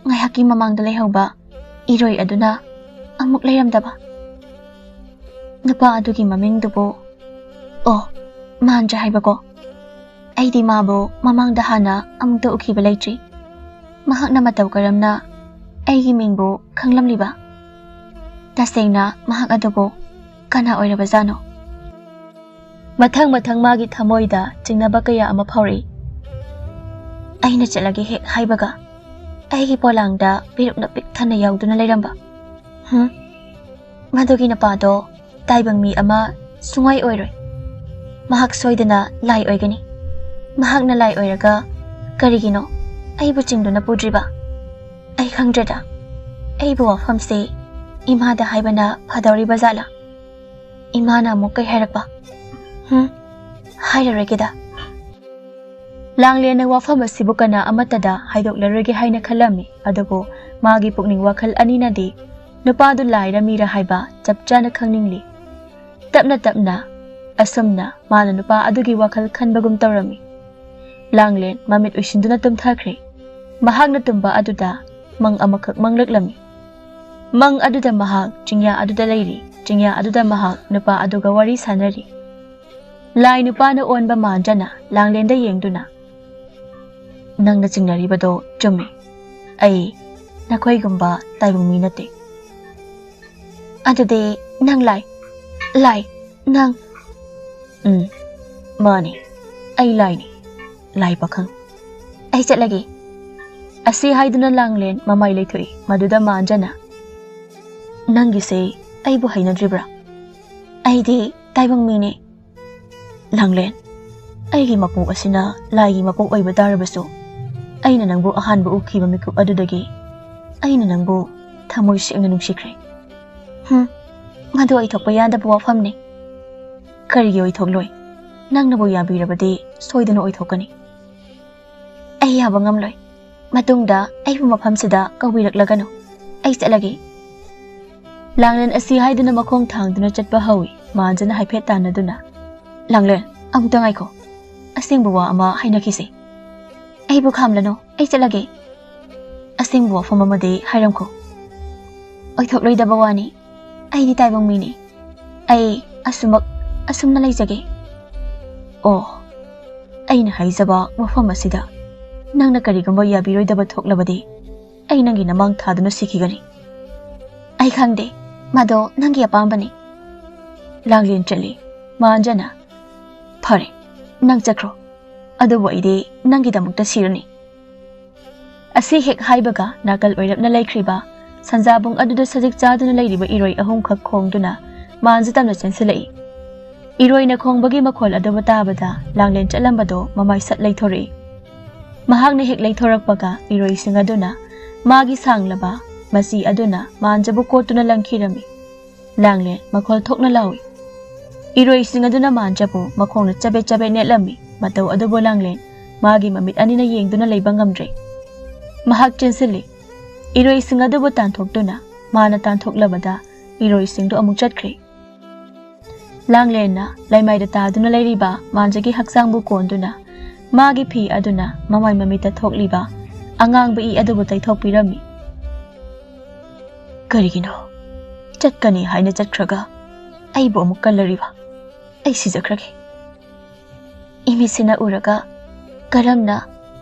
ꯉꯥꯏꯍꯥꯛꯀꯤ ꯃꯃꯥꯡꯗ ꯂꯩꯍꯧꯕ ꯏꯔꯣꯏ ꯑꯗꯨꯅ ꯑꯃꯨꯛ ꯂꯩꯔꯝꯗꯕ꯫ ꯅꯨꯄꯥ ꯑꯗꯨꯒꯤ ꯃꯃꯤꯡꯗꯨꯕꯨ, ꯑꯣ, ꯃꯥꯟꯖ ꯍꯥꯏꯕꯀꯣ꯫ ꯑꯩꯗꯤ ꯃꯥꯕꯨ ꯃꯃꯥꯡꯗ ꯍꯥꯟꯅ ꯑꯃꯨꯛꯇ ꯎꯈꯤꯕ ꯂꯩꯇ꯭ꯔꯤ꯫ ꯃꯍꯥꯛꯅ ꯃꯇꯧ ꯀꯔꯝꯅ ꯑꯩꯒꯤ ꯃꯤꯡꯕꯨ ꯈꯪꯂꯝꯂꯤꯕ? ꯇꯁꯦꯡꯅ ꯃꯍꯥꯛ ꯑꯗꯨꯕꯨ ꯀꯅꯥ ꯑꯣꯏꯔꯕꯖꯥꯠꯅꯣ? ꯃꯊꯪ ꯃꯊꯪ ꯃꯥꯒꯤ ꯊꯃꯣꯏꯗ ꯆꯤꯡꯅꯕ ꯀꯌꯥ ꯑꯃ ꯐꯥꯎꯔꯛꯏ꯫ ꯑꯩꯅ ꯆꯠꯂꯒꯦ ꯍꯦꯛ ꯍꯥꯏꯕꯒ ꯑꯩꯒꯤ ꯄꯣꯂꯥꯡꯗ ꯄꯤꯔꯨꯛꯅ ꯄꯤꯛ ꯊꯟꯅ ꯌꯥꯎꯗꯨꯅ ꯂꯩꯔꯝꯕ꯫ ꯍꯨꯝ? ꯃꯗꯨꯒꯤ ꯅꯨꯄꯥꯗꯣ ꯇꯥꯏꯕꯪ ꯃꯤ ꯑꯃ ꯁꯨꯡꯑꯣꯏ ꯑꯣꯏꯔꯣꯏ꯫ ꯃꯍꯥꯛ ꯁꯣꯏꯗꯅ ꯂꯥꯏ ꯑꯣꯏꯒꯅꯤ꯫ ꯃꯍꯥꯛꯅ ꯂꯥꯏ ꯑꯣꯏꯔꯒ ꯀꯔꯤꯒꯤꯅꯣ ꯑꯩꯕꯨ ꯆꯤꯡꯗꯨꯅ ꯄꯨꯗ꯭ꯔꯤꯕ? ꯑꯩ ꯈꯪꯗ꯭ꯔꯦꯗ꯫ ꯑꯩꯕꯨ ꯋꯥꯐꯝꯁꯦ ꯏꯃꯥꯗ ꯍꯥꯏꯕꯅ ꯐꯗꯧꯔꯤꯕ ꯖꯥꯠꯂꯥ? ꯏꯃꯥꯅ ꯑꯃꯨꯛ ꯀꯩ ꯍꯥꯏꯔꯛꯄ? ꯍꯨꯝ? ꯍꯥꯏꯔꯔꯣꯏꯒꯦꯗ꯫ ꯂꯥꯡꯂꯦꯟꯅ ꯋꯥꯐꯝ ꯑꯁꯤꯕꯨ ꯀꯅꯥ ꯑꯃꯠꯇꯗ ꯍꯥꯏꯗꯣꯛꯂꯔꯣꯏꯒꯦ ꯍꯥꯏꯅ ꯈꯜꯂꯝꯃꯤ, ꯑꯗꯨꯕꯨ ꯃꯥꯒꯤ ꯄꯨꯛꯅꯤꯡ ꯋꯥꯈꯜ ꯑꯅꯤꯅꯗꯤ ꯅꯨꯄꯥꯗꯨ ꯂꯥꯏꯔ ꯃꯤꯔ ꯍꯥꯏꯕ ꯆꯞ ꯆꯥꯅ ꯈꯪꯅꯤꯡꯂꯤ꯫ ꯇꯞꯅ ꯇꯞꯅ ꯑꯁꯨꯝꯅ ꯃꯥꯅ ꯅꯨꯄꯥ ꯑꯗꯨꯒꯤ ꯋꯥꯈꯜ ꯈꯟꯕꯒꯨꯝ ꯇꯧꯔꯝꯃꯤ꯫ ꯂꯥꯡꯂꯦꯟ ꯃꯃꯤꯠ ꯎꯏꯁꯤꯟꯗꯨꯅ ꯇꯨꯝꯊꯈ꯭ꯔꯦ꯫ ꯃꯍꯥꯛꯅ ꯇꯨꯝꯕ ꯑꯗꯨꯗ ꯃꯪ ꯑꯃꯈꯛ ꯃꯪꯂꯛꯂꯝꯃꯤ꯫ ꯃꯪ ꯑꯗꯨꯗ ꯃꯍꯥꯛ ꯆꯤꯡꯌꯥ ꯑꯗꯨꯗ ꯂꯩꯔꯤ꯫ ꯆꯤꯡꯌꯥ ꯑꯗꯨꯗ ꯃꯍꯥꯛ ꯅꯨꯄꯥ ꯑꯗꯨꯒ ꯋꯥꯔꯤ ꯁꯥꯟꯅꯔꯤ꯫ ꯂꯥꯏ ꯅꯨꯄꯥꯅ ꯑꯣꯟꯕ ꯃꯥꯟꯖꯅ ꯂꯥꯡꯂꯦꯟꯗ ꯌꯦꯡꯗꯨꯅ, "ꯅꯪꯅ ꯆꯤꯡꯅꯔꯤꯕꯗꯣ ꯆꯨꯝꯃꯤ꯫ ꯑꯩ ꯅꯈꯣꯏꯒꯨꯝꯕ ꯇꯥꯏꯕꯪ ꯃꯤ ꯅꯠꯇꯦ꯫" "ꯑꯗꯨꯗꯤ ꯅꯪ ꯂꯥꯏ, ꯂꯥꯏ, ꯅꯪ?" "ꯎꯝ, ꯃꯥꯅꯤ, ꯑꯩ ꯂꯥꯏꯅꯤ, ꯂꯥꯏ ꯄꯥꯈꯪ꯫ ꯑꯩ ꯆꯠꯂꯒꯦ꯫" ꯑꯁꯤ ꯍꯥꯏꯗꯨꯅ ꯂꯥꯡꯂꯦꯟ ꯃꯃꯥꯏ ꯂꯩꯊꯣꯛꯏ꯫ ꯃꯗꯨꯗ ꯃꯥꯟꯖꯅ, "ꯅꯪꯒꯤꯁꯦ ꯑꯩꯕꯨ ꯍꯩꯅꯗ꯭ꯔꯤꯕ꯭ꯔꯥ? ꯑꯩꯗꯤ ꯇꯥꯏꯕꯪ ꯃꯤꯅꯦ꯫" ꯂꯥꯡꯂꯦꯟ, ꯑꯩꯒꯤ ꯃꯄꯣꯛ ꯑꯁꯤꯅ ꯂꯥꯏꯒꯤ ꯃꯄꯣꯛ ꯑꯣꯏꯕ ꯇꯥꯔꯕꯁꯨ, ꯑꯩꯅ ꯅꯪꯕꯨ ꯑꯍꯥꯟꯕ ꯎꯈꯤꯕ ꯃꯤꯀꯨꯞ ꯑꯗꯨꯗꯒꯤ ꯑꯩꯅ ꯅꯪꯕꯨ ꯊꯃꯣꯏ ꯁꯦꯡꯅ ꯅꯨꯡꯁꯤꯈ꯭ꯔꯦ꯫ ꯍꯨꯝ, ꯃꯗꯨ ꯑꯣꯏꯊꯣꯛꯄ ꯌꯥꯗꯕ ꯋꯥꯐꯝꯅꯤ꯫ ꯀꯔꯤꯒꯤ ꯑꯣꯏꯊꯣꯛꯂꯣꯏ? ꯅꯪꯅꯕꯨ ꯌꯥꯕꯤꯔꯕꯗꯤ ꯁꯣꯏꯗꯅ ꯑꯣꯏꯊꯣꯛꯀꯅꯤ꯫ ꯑꯩ ꯌꯥꯕ ꯉꯝꯂꯣꯏ꯫ ꯃꯇꯨꯡꯗ ꯑꯩꯕꯨ ꯃꯐꯝꯁꯤꯗ ꯀꯧꯕꯤꯔꯛꯂꯒꯅꯨ꯫ ꯑꯩ ꯆꯠꯂꯒꯦ꯫ ꯂꯥꯡꯂꯦꯟ ꯑꯁꯤ ꯍꯥꯏꯗꯨꯅ ꯃꯈꯣꯡ ꯊꯥꯡꯗꯨꯅ ꯆꯠꯄ ꯍꯧꯏ꯫ ꯃꯥꯟꯖꯅ ꯍꯥꯏꯐꯦꯠ ꯇꯥꯟꯅꯗꯨꯅ, "ꯂꯥꯡꯂꯦꯟ, ꯑꯃꯨꯛꯇ ꯉꯥꯏꯈꯣ꯫ ꯑꯁꯦꯡꯕ ꯋꯥ ꯑꯃ ꯍꯥꯏꯅꯈꯤꯁꯦ꯫ ꯑꯩꯕꯨ ꯈꯥꯝꯂꯅꯨ, ꯑꯩ ꯆꯠꯂꯒꯦ꯫ ꯑꯁꯦꯡꯕ ꯋꯥꯐꯝ ꯑꯃꯗꯤ ꯍꯥꯏꯔꯝꯈꯣ꯫" "ꯑꯣꯏꯊꯣꯛꯂꯣꯏꯗꯕ ꯋꯥꯅꯤ꯫ ꯑꯩꯗꯤ ꯇꯥꯏꯕꯪ ꯃꯤꯅꯤ꯫ ꯑꯩ ꯑꯁꯨꯃꯛ, ꯑꯁꯨꯝꯅ ꯂꯩꯖꯒꯦ꯫" "ꯑꯣ, ꯑꯩꯅ ꯍꯥꯏꯖꯕ ꯋꯥꯐꯝ ꯑꯁꯤꯗ ꯅꯪꯅ ꯀꯔꯤꯒꯨꯝꯕ ꯌꯥꯕꯤꯔꯣꯏꯗꯕ ꯊꯣꯛꯂꯕꯗꯤ ꯑꯩ ꯅꯪꯒꯤ ꯅꯃꯥꯡ ꯊꯥꯗꯨꯅ ꯁꯤꯈꯤꯒꯅꯤ꯫" "ꯑꯩ ꯈꯪꯗꯦ, ꯃꯗꯣ ꯅꯪꯒꯤ ꯑꯄꯥꯝꯕꯅꯤ꯫" ꯂꯥꯡꯂꯦꯟ ꯆꯠꯂꯤ꯫ ꯃꯥꯟꯖꯅ, "ꯐꯔꯦ, ꯅꯪ ꯆꯠꯈ꯭ꯔꯣ꯫ ꯑꯗꯨꯕꯨ ꯑꯩꯗꯤ ꯅꯪꯒꯤꯗꯃꯛꯇ ꯁꯤꯔꯅꯤ꯫" ꯑꯁꯤ ꯍꯦꯛ ꯍꯥꯏꯕꯒ ꯅꯥꯀꯜ ꯑꯣꯏꯔꯞꯅ ꯂꯩꯈ꯭ꯔꯤꯕ ꯁꯟꯖꯥꯕꯨꯡ ꯑꯗꯨꯗ ꯁꯖꯤꯛ ꯆꯥꯗꯨꯅ ꯂꯩꯔꯤꯕ ꯏꯔꯣꯏ ꯑꯍꯨꯝꯈꯛ ꯈꯣꯡꯗꯨꯅ ꯃꯥꯟꯖ ꯇꯝꯅ ꯆꯦꯟꯁꯤꯜꯂꯛꯏ꯫ ꯏꯔꯣꯏꯅ ꯈꯣꯡꯕꯒꯤ ꯃꯈꯣꯜ ꯑꯗꯨꯕꯨ ꯇꯥꯕꯗ ꯂꯥꯡꯂꯦꯟ ꯆꯠꯂꯝꯕꯗꯣ ꯃꯃꯥꯏ ꯁꯠ ꯂꯩꯊꯣꯔꯛꯏ꯫ ꯃꯍꯥꯛꯅ ꯍꯦꯛ ꯂꯩꯊꯣꯔꯛꯄꯒ ꯏꯔꯣꯏꯁꯤꯡ ꯑꯗꯨꯅ ꯃꯥꯒꯤ ꯁꯥꯡꯂꯕ ꯃꯆꯤ ꯑꯗꯨꯅ ꯃꯥꯟꯖꯕꯨ ꯀꯣꯠꯇꯨꯅ ꯂꯪꯈꯤꯔꯝꯃꯤ꯫ ꯂꯥꯡꯂꯦꯟ ꯃꯈꯣꯜ ꯊꯣꯛꯅ ꯂꯥꯎꯏ꯫ ꯏꯔꯣꯏꯁꯤꯡ ꯑꯗꯨꯅ ꯃꯥꯟꯖꯕꯨ ꯃꯈꯣꯡꯅ ꯆꯕꯦꯠ ꯆꯕꯦꯠ ꯅꯦꯠꯂꯝꯃꯤ꯫ ꯃꯇꯧ ꯑꯗꯨꯕꯨ ꯂꯥꯡꯂꯦꯟ ꯃꯥꯒꯤ ꯃꯃꯤꯠ ꯑꯅꯤꯅ ꯌꯦꯡꯗꯨꯅ ꯂꯩꯕ ꯉꯝꯗ꯭ꯔꯦ꯫ ꯃꯍꯥꯛ ꯆꯦꯟꯁꯤꯜꯂꯤ꯫ ꯏꯔꯣꯏꯁꯤꯡ ꯑꯗꯨꯕꯨ ꯇꯥꯟꯊꯣꯛꯇꯨꯅ ꯃꯥꯅ ꯇꯥꯟꯊꯣꯛꯂꯕꯗ ꯏꯔꯣꯏꯁꯤꯡꯗꯨ ꯑꯃꯨꯛ ꯆꯠꯈ꯭ꯔꯦ꯫ ꯂꯥꯡꯂꯦꯟꯅ ꯂꯩꯃꯥꯏꯗ ꯇꯥꯗꯨꯅ ꯂꯩꯔꯤꯕ ꯃꯥꯟꯖꯒꯤ ꯍꯛꯆꯥꯡꯕꯨ ꯀꯣꯟꯗꯨꯅ ꯃꯥꯒꯤ ꯐꯤ ꯑꯗꯨꯅ ꯃꯃꯥꯏ ꯃꯃꯤꯠꯇ ꯊꯣꯛꯂꯤꯕ ꯑꯉꯥꯡꯕ ꯏ ꯑꯗꯨꯕꯨ ꯇꯩꯊꯣꯛꯄꯤꯔꯝꯃꯤ꯫ "ꯀꯔꯤꯒꯤꯅꯣ? ꯆꯠꯀꯅꯤ ꯍꯥꯏꯅ ꯆꯠꯈ꯭ꯔꯒ ꯑꯩꯕꯨ ꯑꯃꯨꯛ ꯀꯜꯂꯔꯤꯕ? ꯑꯩ ꯁꯤꯖꯈ꯭ꯔꯒꯦ꯫ ꯏꯃꯤꯠꯁꯤꯅ ꯎꯔꯒ ꯀꯔꯝꯅ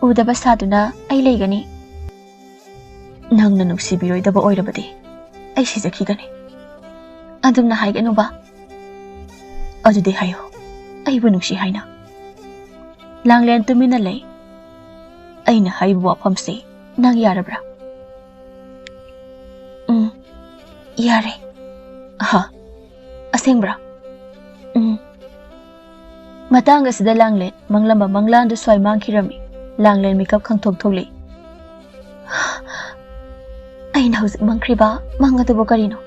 ꯎꯗꯕ ꯁꯥꯗꯨꯅ ꯑꯩ ꯂꯩꯒꯅꯤ?" "ꯅꯪꯅ ꯅꯨꯡꯁꯤꯕꯤꯔꯣꯏꯗꯕ ꯑꯣꯏꯔꯕꯗꯤ ꯑꯩ ꯁꯤꯖꯈꯤꯒꯅꯤ꯫" "ꯑꯗꯨꯝꯅ ꯍꯥꯏꯒꯅꯨꯕ꯫" "ꯑꯗꯨꯗꯤ ꯍꯥꯏꯌꯨ, ꯑꯩꯕꯨ ꯅꯨꯡꯁꯤ ꯍꯥꯏꯅ꯫" ꯂꯥꯡꯂꯦꯟ ꯇꯨꯃꯤꯟꯅ ꯂꯩ꯫ "ꯑꯩꯅ ꯍꯥꯏꯔꯤꯕ ꯋꯥꯐꯝꯁꯤ ꯅꯪ ꯌꯥꯔꯕ꯭ꯔꯥ?" "ꯎꯝ, ꯌꯥꯔꯦ꯫" "ꯑꯍ, ꯑꯁꯦꯡꯕ꯭ꯔꯥ?" "ꯎꯝ꯫" ꯃꯇꯥꯡ ꯑꯁꯤꯗ ꯂꯥꯡꯂꯦꯟ ꯃꯪꯂꯝꯕ ꯃꯪꯂꯥꯟꯗꯨ ꯁ꯭ꯋꯥꯏ ꯃꯥꯡꯈꯤꯔꯝꯃꯤ꯫ ꯂꯥꯡꯂꯦꯟ ꯃꯤꯀꯞ ꯈꯪꯊꯣꯛ ꯊꯣꯛꯂꯛꯏ꯫ ꯑꯩꯅ ꯍꯧꯖꯤꯛ ꯃꯪꯈ꯭ꯔꯤꯕ ꯃꯪ ꯑꯗꯨꯕꯨ ꯀꯔꯤꯅꯣ?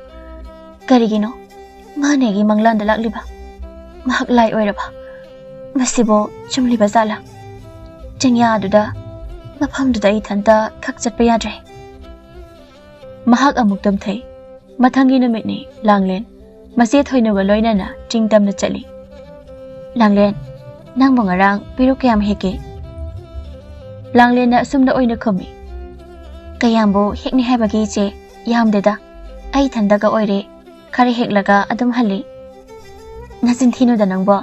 ꯀꯔꯤꯒꯤꯅꯣ ꯃꯥꯅ ꯑꯩꯒꯤ ꯃꯪꯂꯥꯟꯗ ꯂꯥꯛꯂꯤꯕ? ꯃꯍꯥꯛ ꯂꯥꯏ ꯑꯣꯏꯔꯕ? ꯃꯁꯤꯕꯨ ꯆꯨꯝꯂꯤꯕ ꯖꯥꯠꯂꯥ? ꯆꯤꯡꯌꯥ ꯑꯗꯨꯗ, ꯃꯐꯝꯗꯨꯗ ꯑꯩ ꯏꯊꯟꯇ ꯈꯛ ꯆꯠꯄ ꯌꯥꯗ꯭ꯔꯦ꯫ ꯃꯍꯥꯛ ꯑꯃꯨꯛ ꯇꯨꯝꯊꯩ꯫ ꯃꯊꯪꯒꯤ ꯅꯨꯃꯤꯠꯅꯤ꯫ ꯂꯥꯡꯂꯦꯟ ꯃꯆꯦ ꯊꯣꯏꯅꯨꯒ ꯂꯣꯏꯅꯅ ꯆꯤꯡ ꯇꯝꯅ ꯆꯠꯂꯤ꯫ "ꯂꯥꯡꯂꯦꯟ, ꯅꯪꯕꯨ ꯉꯔꯥꯡ ꯄꯦꯔꯨꯛ ꯀꯌꯥꯝ ꯍꯦꯛꯀꯦ?" ꯂꯥꯡꯂꯦꯟꯅ ꯑꯁꯨꯝꯅ ꯑꯣꯏꯅ ꯈꯨꯝꯃꯤ꯫ "ꯀꯌꯥꯝꯕꯨ ꯍꯦꯛꯅꯤ ꯍꯥꯏꯕꯒꯦ ꯏꯆꯦ? ꯌꯥꯝꯗꯦꯗ, ꯑꯩ ꯏꯊꯟꯗꯒ ꯑꯣꯏꯔꯦ, ꯈꯔ ꯍꯦꯛꯂꯒ ꯑꯗꯨꯝ ꯍꯜꯂꯤ꯫" "ꯅꯆꯤꯟ ꯊꯤꯅꯨꯗ ꯅꯪꯕꯣ꯫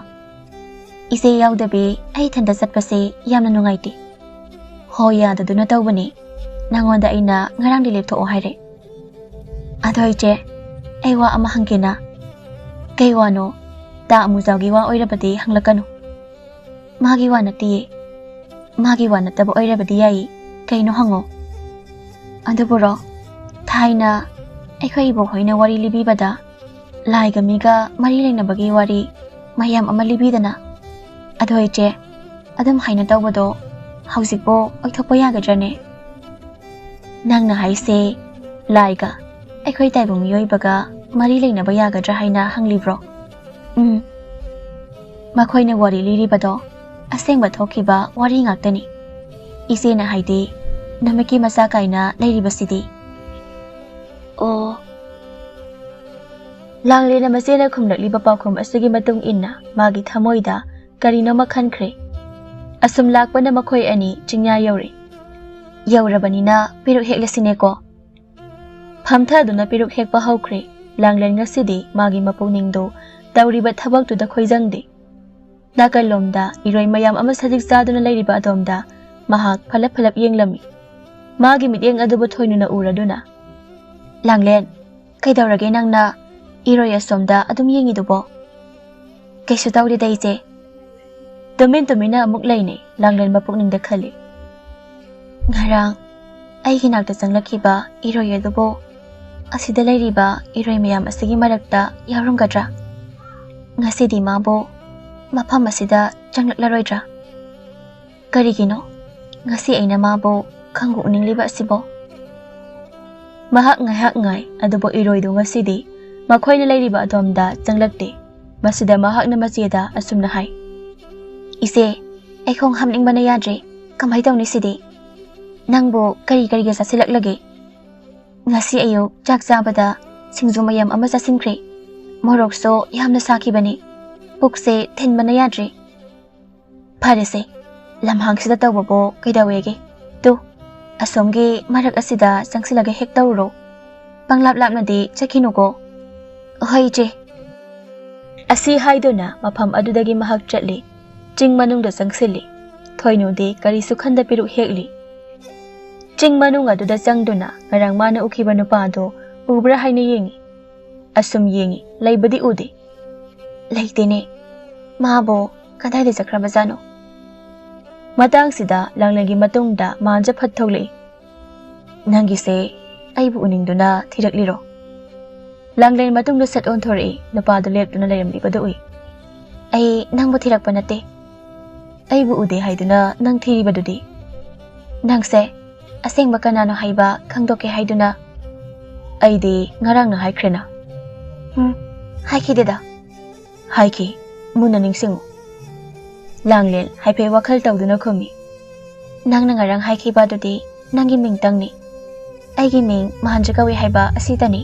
ꯏꯆꯦ ꯌꯥꯎꯗꯕꯤ ꯑꯩ ꯏꯊꯟꯗ ꯆꯠꯄꯁꯦ ꯌꯥꯝꯅ ꯅꯨꯡꯉꯥꯏꯇꯦ꯫ ꯍꯣ ꯌꯥꯗꯗꯨꯅ ꯇꯧꯕꯅꯤ꯫ ꯅꯪꯉꯣꯟꯗ ꯑꯩꯅ ꯉꯔꯥꯡꯗꯤ ꯂꯦꯞꯊꯣꯛꯑꯣ ꯍꯥꯏꯔꯦ꯫ ꯑꯗꯣ ꯏꯆꯦ, ꯑꯩ ꯋꯥ ꯑꯃ ꯍꯪꯒꯦꯅ꯫" "ꯀꯩ ꯋꯥꯅꯣ? ꯇꯥ ꯑꯃꯨꯖꯥꯎꯒꯤ ꯋꯥ ꯑꯣꯏꯔꯕꯗꯤ ꯍꯪꯂꯛꯀꯅꯨ꯫" "ꯃꯥꯒꯤ ꯋꯥ ꯅꯠꯇꯤꯌꯦ꯫ ꯃꯥꯒꯤ ꯋꯥ ꯅꯠꯇꯕ ꯑꯣꯏꯔꯕꯗꯤ ꯌꯥꯏꯌꯦ꯫ ꯀꯩꯅꯣ ꯍꯪꯉꯣ꯫" "ꯑꯗꯨꯕꯨꯔꯣ, ꯊꯥꯏꯅ ꯑꯩꯈꯣꯏ ꯏꯕꯣꯛꯍꯣꯏꯅ ꯋꯥꯔꯤ ꯂꯤꯕꯤꯕꯗ ꯂꯥꯏꯒ ꯃꯤꯒ ꯃꯔꯤ ꯂꯩꯅꯕꯒꯤ ꯋꯥꯔꯤ ꯃꯌꯥꯝ ꯑꯃ ꯂꯤꯕꯤꯗꯅ꯫ ꯑꯗꯣ ꯏꯆꯦ, ꯑꯗꯨꯝ ꯍꯥꯏꯅ ꯇꯧꯕꯗꯣ ꯍꯧꯖꯤꯛꯄꯨ ꯑꯣꯏꯊꯣꯛꯄ ꯌꯥꯒꯗ꯭ꯔꯅꯦ?" "ꯅꯪꯅ ꯍꯥꯏꯁꯦ ꯂꯥꯏꯒ ꯑꯩꯈꯣꯏ ꯇꯥꯏꯕꯪ ꯃꯤꯑꯣꯏꯕꯒ ꯃꯔꯤ ꯂꯩꯅꯕ ꯌꯥꯒꯗ꯭ꯔꯥ ꯍꯥꯏꯅ ꯍꯪꯂꯤꯕ꯭ꯔꯣ?" "ꯎꯝ꯫ ꯃꯈꯣꯏꯅ ꯋꯥꯔꯤ ꯂꯤꯔꯤꯕꯗꯣ ꯑꯁꯦꯡꯕ ꯊꯣꯛꯈꯤꯕ ꯋꯥꯔꯤ ꯉꯥꯛꯇꯅꯤ꯫ ꯏꯆꯦꯅ ꯍꯥꯏꯗꯤ ꯅꯨꯃꯤꯠꯀꯤ ꯃꯆꯥ ꯀꯥꯏꯅ ꯂꯩꯔꯤꯕꯁꯤꯗꯤ꯫" "ꯑꯣ꯫" ꯂꯥꯡꯂꯦꯟꯅ ꯃꯆꯦꯅ ꯈꯨꯝꯂꯛꯂꯤꯕ ꯄꯥꯎꯈꯨꯝ ꯑꯁꯤꯒꯤ ꯃꯇꯨꯡ ꯏꯟꯅ ꯃꯥꯒꯤ ꯊꯃꯣꯏꯗ ꯀꯔꯤꯅꯣꯃ ꯈꯟꯈ꯭ꯔꯦ꯫ ꯑꯁꯨꯝ ꯂꯥꯛꯄꯅ ꯃꯈꯣꯏ ꯑꯅꯤ ꯆꯤꯡꯌꯥ ꯌꯧꯔꯦ꯫ "ꯌꯧꯔꯕꯅꯤꯅ ꯄꯦꯔꯨꯛ ꯍꯦꯛꯂꯁꯤꯅꯦꯀꯣ꯫" ꯐꯝꯊꯗꯨꯅ ꯄꯦꯔꯨꯛ ꯍꯦꯛꯄ ꯍꯧꯈ꯭ꯔꯦ꯫ ꯂꯥꯡꯂꯦꯟ ꯉꯁꯤꯗꯤ ꯃꯥꯒꯤ ꯃꯄꯨꯛꯅꯤꯡꯗꯨ ꯇꯧꯔꯤꯕ ꯊꯕꯛꯇꯨꯗ ꯈꯣꯏꯖꯪꯗꯦ꯫ ꯅꯥꯀꯜꯂꯣꯝꯗ ꯏꯔꯣꯏ ꯃꯌꯥꯝ ꯑꯃ ꯁꯖꯤꯛ ꯆꯥꯗꯨꯅ ꯂꯩꯔꯤꯕ ꯑꯗꯣꯝꯗ ꯃꯍꯥꯛ ꯐꯂꯞ ꯐꯂꯞ ꯌꯦꯡꯂꯝꯃꯤ꯫ ꯃꯥꯒꯤ ꯃꯤꯠꯌꯦꯡ ꯑꯗꯨꯕꯨ ꯊꯣꯏꯅꯨꯅ ꯎꯔꯗꯨꯅ, "ꯂꯥꯡꯂꯦꯟ, ꯀꯩꯗꯧꯔꯒꯦ ꯅꯪꯅ ꯏꯔꯣꯏ ꯑꯁꯣꯝꯗ ꯑꯗꯨꯝ ꯌꯦꯡꯉꯤꯗꯨꯕꯣ?" "ꯀꯩꯁꯨ ꯇꯧꯗꯦꯗ ꯏꯆꯦ꯫" ꯇꯨꯃꯤꯟ ꯇꯨꯃꯤꯟꯅ ꯑꯃꯨꯛ ꯂꯩꯅꯩ꯫ ꯂꯥꯡꯂꯦꯟ ꯃꯄꯨꯛꯅꯤꯡꯗ ꯈꯜꯂꯤ, "ꯉꯔꯥꯡ ꯑꯩꯒꯤ ꯅꯥꯛꯇ ꯆꯪꯂꯛꯈꯤꯕ ꯏꯔꯣꯏ ꯑꯗꯨꯕꯨ ꯑꯁꯤꯗ ꯂꯩꯔꯤꯕ ꯏꯔꯣꯏ ꯃꯌꯥꯝ ꯑꯁꯤꯒꯤ ꯃꯔꯛꯇ ꯌꯥꯎꯔꯝꯒꯗ꯭ꯔꯥ? ꯉꯁꯤꯗꯤ ꯃꯥꯕꯨ ꯃꯐꯝ ꯑꯁꯤꯗ ꯆꯪꯂꯛꯂꯔꯣꯏꯗ꯭ꯔꯥ? ꯀꯔꯤꯒꯤꯅꯣ ꯉꯁꯤ ꯑꯩꯅ ꯃꯥꯕꯨ ꯈꯪꯎꯅꯤꯡꯂꯤꯕ ꯑꯁꯤꯕꯣ? ꯃꯍꯥꯛ ꯉꯥꯏꯍꯥꯛ ꯉꯥꯏ, ꯑꯗꯨꯕꯨ ꯏꯔꯣꯏꯗꯨ ꯉꯁꯤꯗꯤ ꯃꯈꯣꯏꯅ ꯂꯩꯔꯤꯕ ꯑꯗꯣꯝꯗ ꯆꯪꯂꯛꯇꯦ꯫ ꯃꯁꯤꯗ ꯃꯍꯥꯛꯅ ꯃꯆꯦꯗ ꯑꯁꯨꯝꯅ ꯍꯥꯏ, "ꯏꯆꯦ, ꯑꯩ ꯈꯣꯡ ꯍꯥꯝꯅꯤꯡꯕꯅ ꯌꯥꯗ꯭ꯔꯦ꯫ ꯀꯃꯥꯏ ꯇꯧꯅꯤ ꯁꯤꯗꯤ? ꯅꯪꯕꯨ ꯀꯔꯤ ꯀꯔꯤꯒ ꯆꯥꯁꯤꯜꯂꯛꯂꯒꯦ? ꯉꯁꯤ ꯑꯌꯨꯛ ꯆꯥꯛ ꯆꯥꯕꯗ ꯁꯤꯡꯖꯨ ꯃꯌꯥꯝ ꯑꯃ ꯆꯥꯁꯤꯟꯈ꯭ꯔꯦ꯫ ꯃꯣꯔꯣꯛꯁꯨ ꯌꯥꯝꯅ ꯁꯥꯈꯤꯕꯅꯤ꯫ ꯄꯨꯛꯁꯦ ꯊꯤꯟꯕꯅ ꯌꯥꯗ꯭ꯔꯦ꯫" "ꯐꯔꯦꯁꯦ, ꯂꯝꯍꯥꯡꯁꯤꯗ ꯇꯧꯕꯕꯨ ꯀꯩꯗꯧꯋꯦꯒꯦ? ꯇꯨ, ꯑꯁꯣꯝꯒꯤ ꯃꯔꯛ ꯑꯁꯤꯗ ꯆꯪꯁꯤꯜꯂꯒ ꯍꯦꯛ ꯇꯧꯔꯨꯔꯣ꯫ ꯄꯪꯂꯥꯞ ꯂꯥꯞꯅꯗꯤ ꯆꯠꯈꯤꯅꯨꯀꯣ꯫" "ꯍꯣꯏ, ꯏꯆꯦ꯫" ꯑꯁꯤ ꯍꯥꯏꯗꯨꯅ ꯃꯐꯝ ꯑꯗꯨꯗꯒꯤ ꯃꯍꯥꯛ ꯆꯠꯂꯤ꯫ ꯆꯤꯡ ꯃꯅꯨꯡꯗ ꯆꯪꯁꯤꯜꯂꯤ꯫ ꯊꯣꯏꯅꯨꯗꯤ ꯀꯔꯤꯁꯨ ꯈꯟꯗ ꯄꯤꯔꯨꯛ ꯍꯦꯛꯂꯤ꯫ ꯆꯤꯡ ꯃꯅꯨꯡ ꯑꯗꯨꯗ ꯆꯪꯗꯨꯅ ꯉꯔꯥꯡ ꯃꯥꯅ ꯎꯈꯤꯕ ꯅꯨꯄꯥꯗꯣ ꯎꯕ꯭ꯔꯥ ꯍꯥꯏꯅ ꯌꯦꯡꯉꯤ꯫ ꯑꯁꯨꯝ ꯌꯦꯡꯉꯤ, ꯂꯩꯕꯗꯤ ꯎꯗꯦ꯫ "ꯂꯩꯇꯦꯅꯦ꯫ ꯃꯥꯕꯨ ꯀꯗꯥꯏꯗ ꯆꯠꯈ꯭ꯔꯕꯖꯥꯠꯅꯣ?" ꯃꯇꯥꯡꯁꯤꯗ ꯂꯥꯡꯂꯦꯟꯒꯤ ꯃꯇꯨꯡꯗ ꯃꯥꯟꯖ ꯐꯠ ꯊꯣꯛꯂꯛꯏ꯫ "ꯅꯪꯒꯤꯁꯦ ꯑꯩꯕꯨ ꯎꯅꯤꯡꯗꯨꯅ ꯊꯤꯔꯛꯂꯤꯔꯣ?" ꯂꯥꯡꯂꯦꯟ ꯃꯇꯨꯡꯗ ꯁꯠ ꯑꯣꯟꯊꯣꯔꯛꯏ꯫ ꯅꯨꯄꯥꯗꯨ ꯂꯦꯞꯇꯨꯅ ꯂꯩꯔꯝꯂꯤꯕꯗꯨ ꯎꯏ꯫ "ꯑꯩ ꯅꯪꯕꯨ ꯊꯤꯔꯛꯄ ꯅꯠꯇꯦ꯫ ꯑꯩꯕꯨ ꯎꯗꯦ ꯍꯥꯏꯗꯨꯅ ꯅꯪ ꯊꯤꯔꯤꯕꯗꯨꯗꯤ? ꯅꯪꯁꯦ ꯑꯁꯦꯡꯕ ꯀꯅꯥꯅꯣ ꯍꯥꯏꯕ ꯈꯪꯗꯣꯛꯀꯦ ꯍꯥꯏꯗꯨꯅ?" "ꯑꯩꯗꯤ ꯉꯔꯥꯡꯅ ꯍꯥꯏꯈ꯭ꯔꯦꯅ꯫" "ꯎꯝ, ꯍꯥꯏꯈꯤꯗꯦꯗ꯫" "ꯍꯥꯏꯈꯤ, ꯃꯨꯟꯅ ꯅꯤꯡꯁꯤꯡꯉꯨ꯫" ꯂꯥꯡꯂꯦꯟ ꯍꯥꯏꯐꯦꯠ ꯋꯥꯈꯜ ꯇꯧꯗꯨꯅ ꯈꯨꯝꯃꯤ꯫ "ꯅꯪꯅ ꯉꯔꯥꯡ ꯍꯥꯏꯈꯤꯕ ꯑꯗꯨꯗꯤ ꯅꯪꯒꯤ ꯃꯤꯡꯇꯪꯅꯤ꯫ ꯑꯩꯒꯤ ꯃꯤꯡ ꯃꯍꯥꯟꯖ ꯀꯧꯏ ꯍꯥꯏꯕ ꯑꯁꯤꯇꯅꯤ꯫"